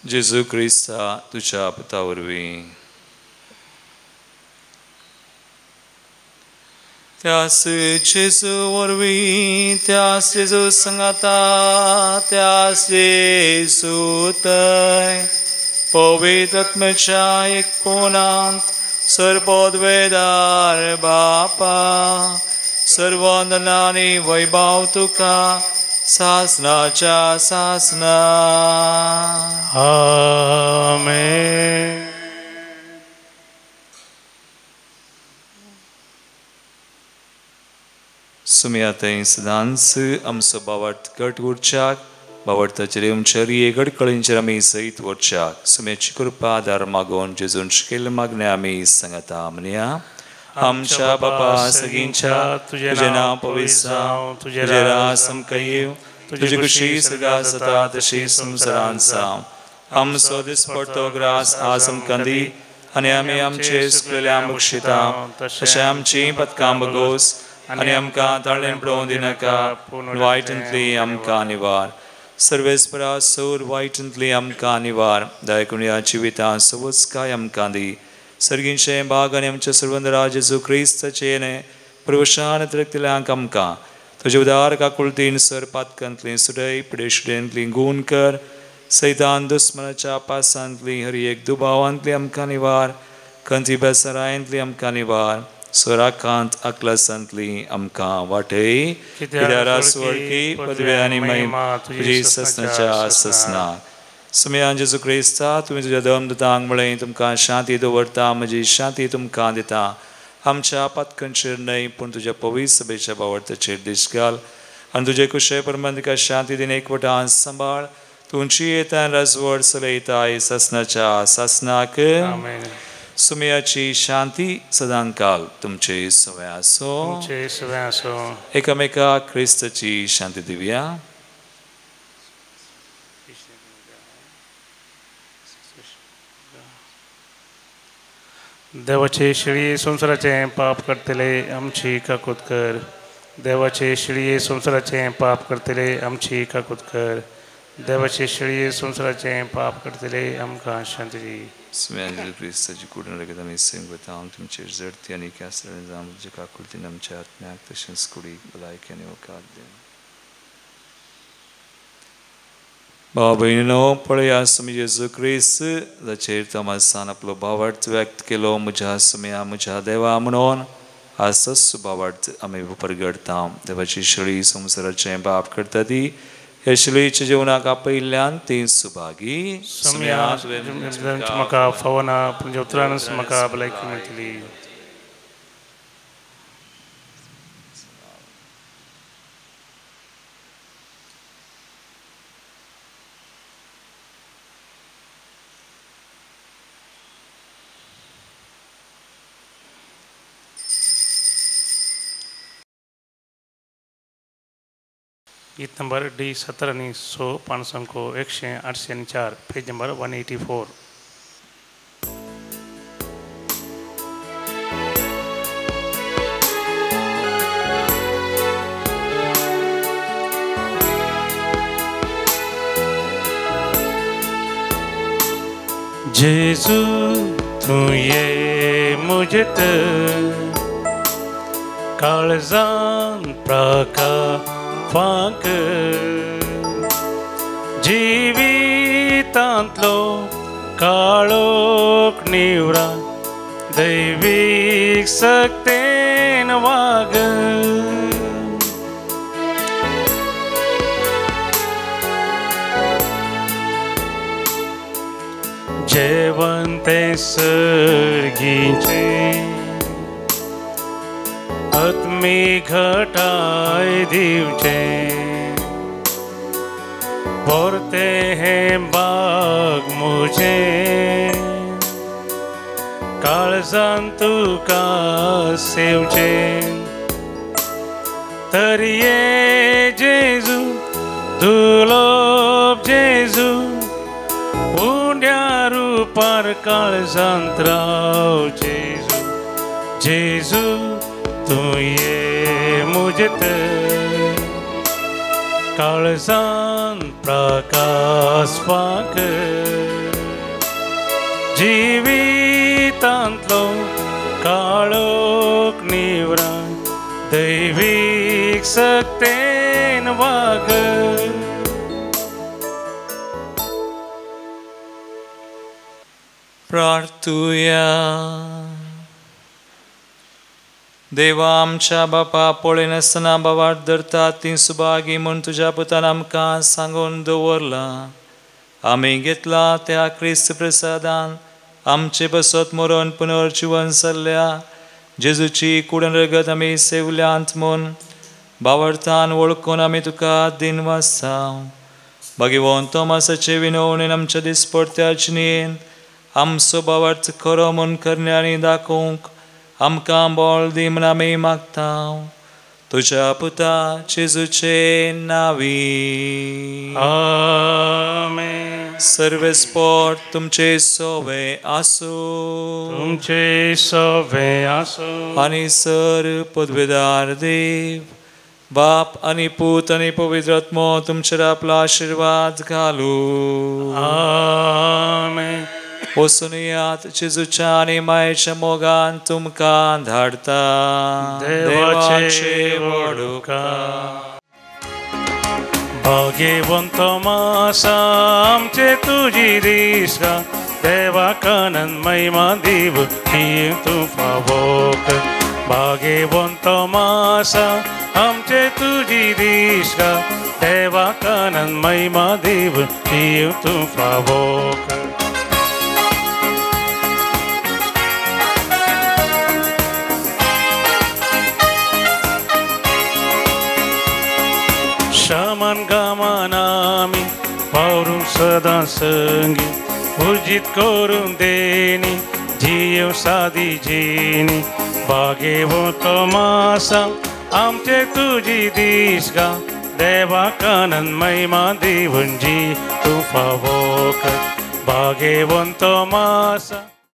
जेजू क्रिस्ता तुज्या पुता वरवीं. त्यास जेजू वरवीं, त्यास जेजू संगाता, त्यास जेजू तय पवित्र आत्म्याच्या एकपणांत सर्वोद्वेदार बापा सर्वंदनानी वैभव तुका सासनाच्या सासना. आमेन. सुमया थंय सदांच आमचो बावट घट उरच्याक, बावडताचेर येवचेर गडकळींचेर आमी सयत वरच्याक सुम्याची कृपा आदार मागोवन जेजून शिकयल्ले मागणें आमी सांगता. म्हणया, आमच्या बापा सगींच्या तुजें नांव पवित्र जावं, तुजें राज आमकां येवं, तुजी खुशी स्वर्गांत जाता तशी संवसारांत जावं. आमचो दिसपडतो ग्रास आज आमकां दी आनी आमी आमचे सुकलेल्या बक्षिता तशें आमचीं पदकां बगोस आनी आमकां ताळें पळोवंक दिनाका, पूण वायटांतली आमकां निवार. सर्वेस्परा सोर वायटांतली आमकां निवार. दयाकून ह्या जिवितांत सवस्काय आमकां दी. सर्गींचें भाग आनी आमच्या सर्वंदरा जेजू क्रिस्ताचें प्रवशान रक्तल्यांक आमकां तुजे उदार काकुळतीन सर पातकांतली सुडय, पिडेशुडेंतली गूण कर, सैतान दुस्मनाच्या पासांतली हर एक दुबावांतली आमकां निवार, खंती बेसरायंतली आमकां निवार, स्वराकांत आकलासांतली आमकां वाटय. कित्याक स्वर्गी पदवी आनी महिमा तुजी ससनाच्या ससना. सुमयान जेजू क्रिस्ता तुवें तुज्या दम दुतांक म्हळें, तुमकां शांती दवरता, म्हजी शांती तुमकां दिता. आमच्या पातकांचेर न्हय पूण तुज्या पवित्र सभेच्या भावार्थाचेर दिश घाल आनी तुजे कुशे प्रमाण तिका शांती दिन एकवटान सांबाळ. तुमची येता राजवड चलयता सासनाच्या सासनाक. सुमयाची शांती सदांकाल तुमचे सवे आसो. एकामेका क्रिस्ताची शांती दिवया. देवाचे शिळये संवसाराचें पाप करतले आमची काकूत कर. देवाचे शिळये संवसाराचें पाप करतले आमची काकूत कर. देवाचे शिळये संवसाराचें पाप करतले आमकां शांती दी. क्रिस्ताची कुडून रगत आमी सेंगता तुमचेर जडती आनी कॅसर जावं तुमच्या काकुळतीन आमच्या आत्म्याक तशेंच कुडीक भलायकी आनी वकात दी. भाव भयणीनो, पळया स्वामी जेजू क्रिस्त जाचेर तोमासान आपलो भावार्थ व्यक्त केलो, म्हज्या सुमया म्हज्या देवा म्हणून आज तस भावार्थ आमी परगडता. देवाची शळी संवसाराचें बाप करता ती ह्या शिलयेच्या जेवणाक आपयिल्ल्यान ती सुभागी. म्हाका फावना पूण उतरानच म्हाका भलायकी मेळटली. गीत नंबर डी 17 आणि 100 पानसंको 100 804 पेज नंबर 184. जेजू तूं ये मुझे काळजान प्रका फांक जिवितांतलो काळोख निवरा दैवीक सक्तेन वाग. जेवण तें सर्गीचें आत्मी घटाय दिवचें भरते हें बाग मुझें काळजान तुका सेवचें. तर ये जेजू दुलोब जेजू उंड्या रुपार काळजांत राव जेजू. जेजू तूं ये मुझे काळजान प्रकाश फांक जिवितांतलो काळोख निवरा दैवीक सक्तेन वाग. प्रार्थुया. देवा आमच्या बापा, पळयनासतना भावार्थ धरता ती सुभागी म्हूण तुज्या पुतान आमकां सांगून दवरलां. आमी घेतला त्या क्रिस्त प्रसादान आमचे बसत मरण पुनर्जिवन जाल्ल्या जेजूची कुडन रगत आमी सेवल्यांत म्हूण भावार्थान वळखून आमी तुका दिनवासा. भगवंत तोमासाचे विनवणेन आमच्या दिसपडत्या जिणेंत आमचो भावार्थ खरो म्हूण करण्यांनी दाखोवंक आमकां बळ दी म्हूण आमी मागता. तुझ्या पुता जेजूचे नावी. आमेन. सर्वेस्पोर तुमचे सोवे आसूं. तुमचे सोवे आसूं. आनी सर पदवेदार देव बाप आनी पूत आनी पवित्र आत्मो तुमचेर आपलो आशिर्वाद घालू. आमेन. वचुनयात जेजूच्या आनी मायेच्या मोगान तुमकां धाडता. देवाचे व्हड उपकार. भाग्यवंत मासा आमचे तुजी दिसका देवा कानन महिमा दीव ही तूं फावोक. भाग्यवंत मासा आमचे तुजी दिसका देवा कानन महिमा दीव ही तूं फावोक. सदां संगी उर्जीत करून देनी जीव सादी जिनी बागेवंत मासा आमचे तुजी दीस गा देवाक आनंद महिमा दिवन जी तूं फावो कर बागेवंत मासा.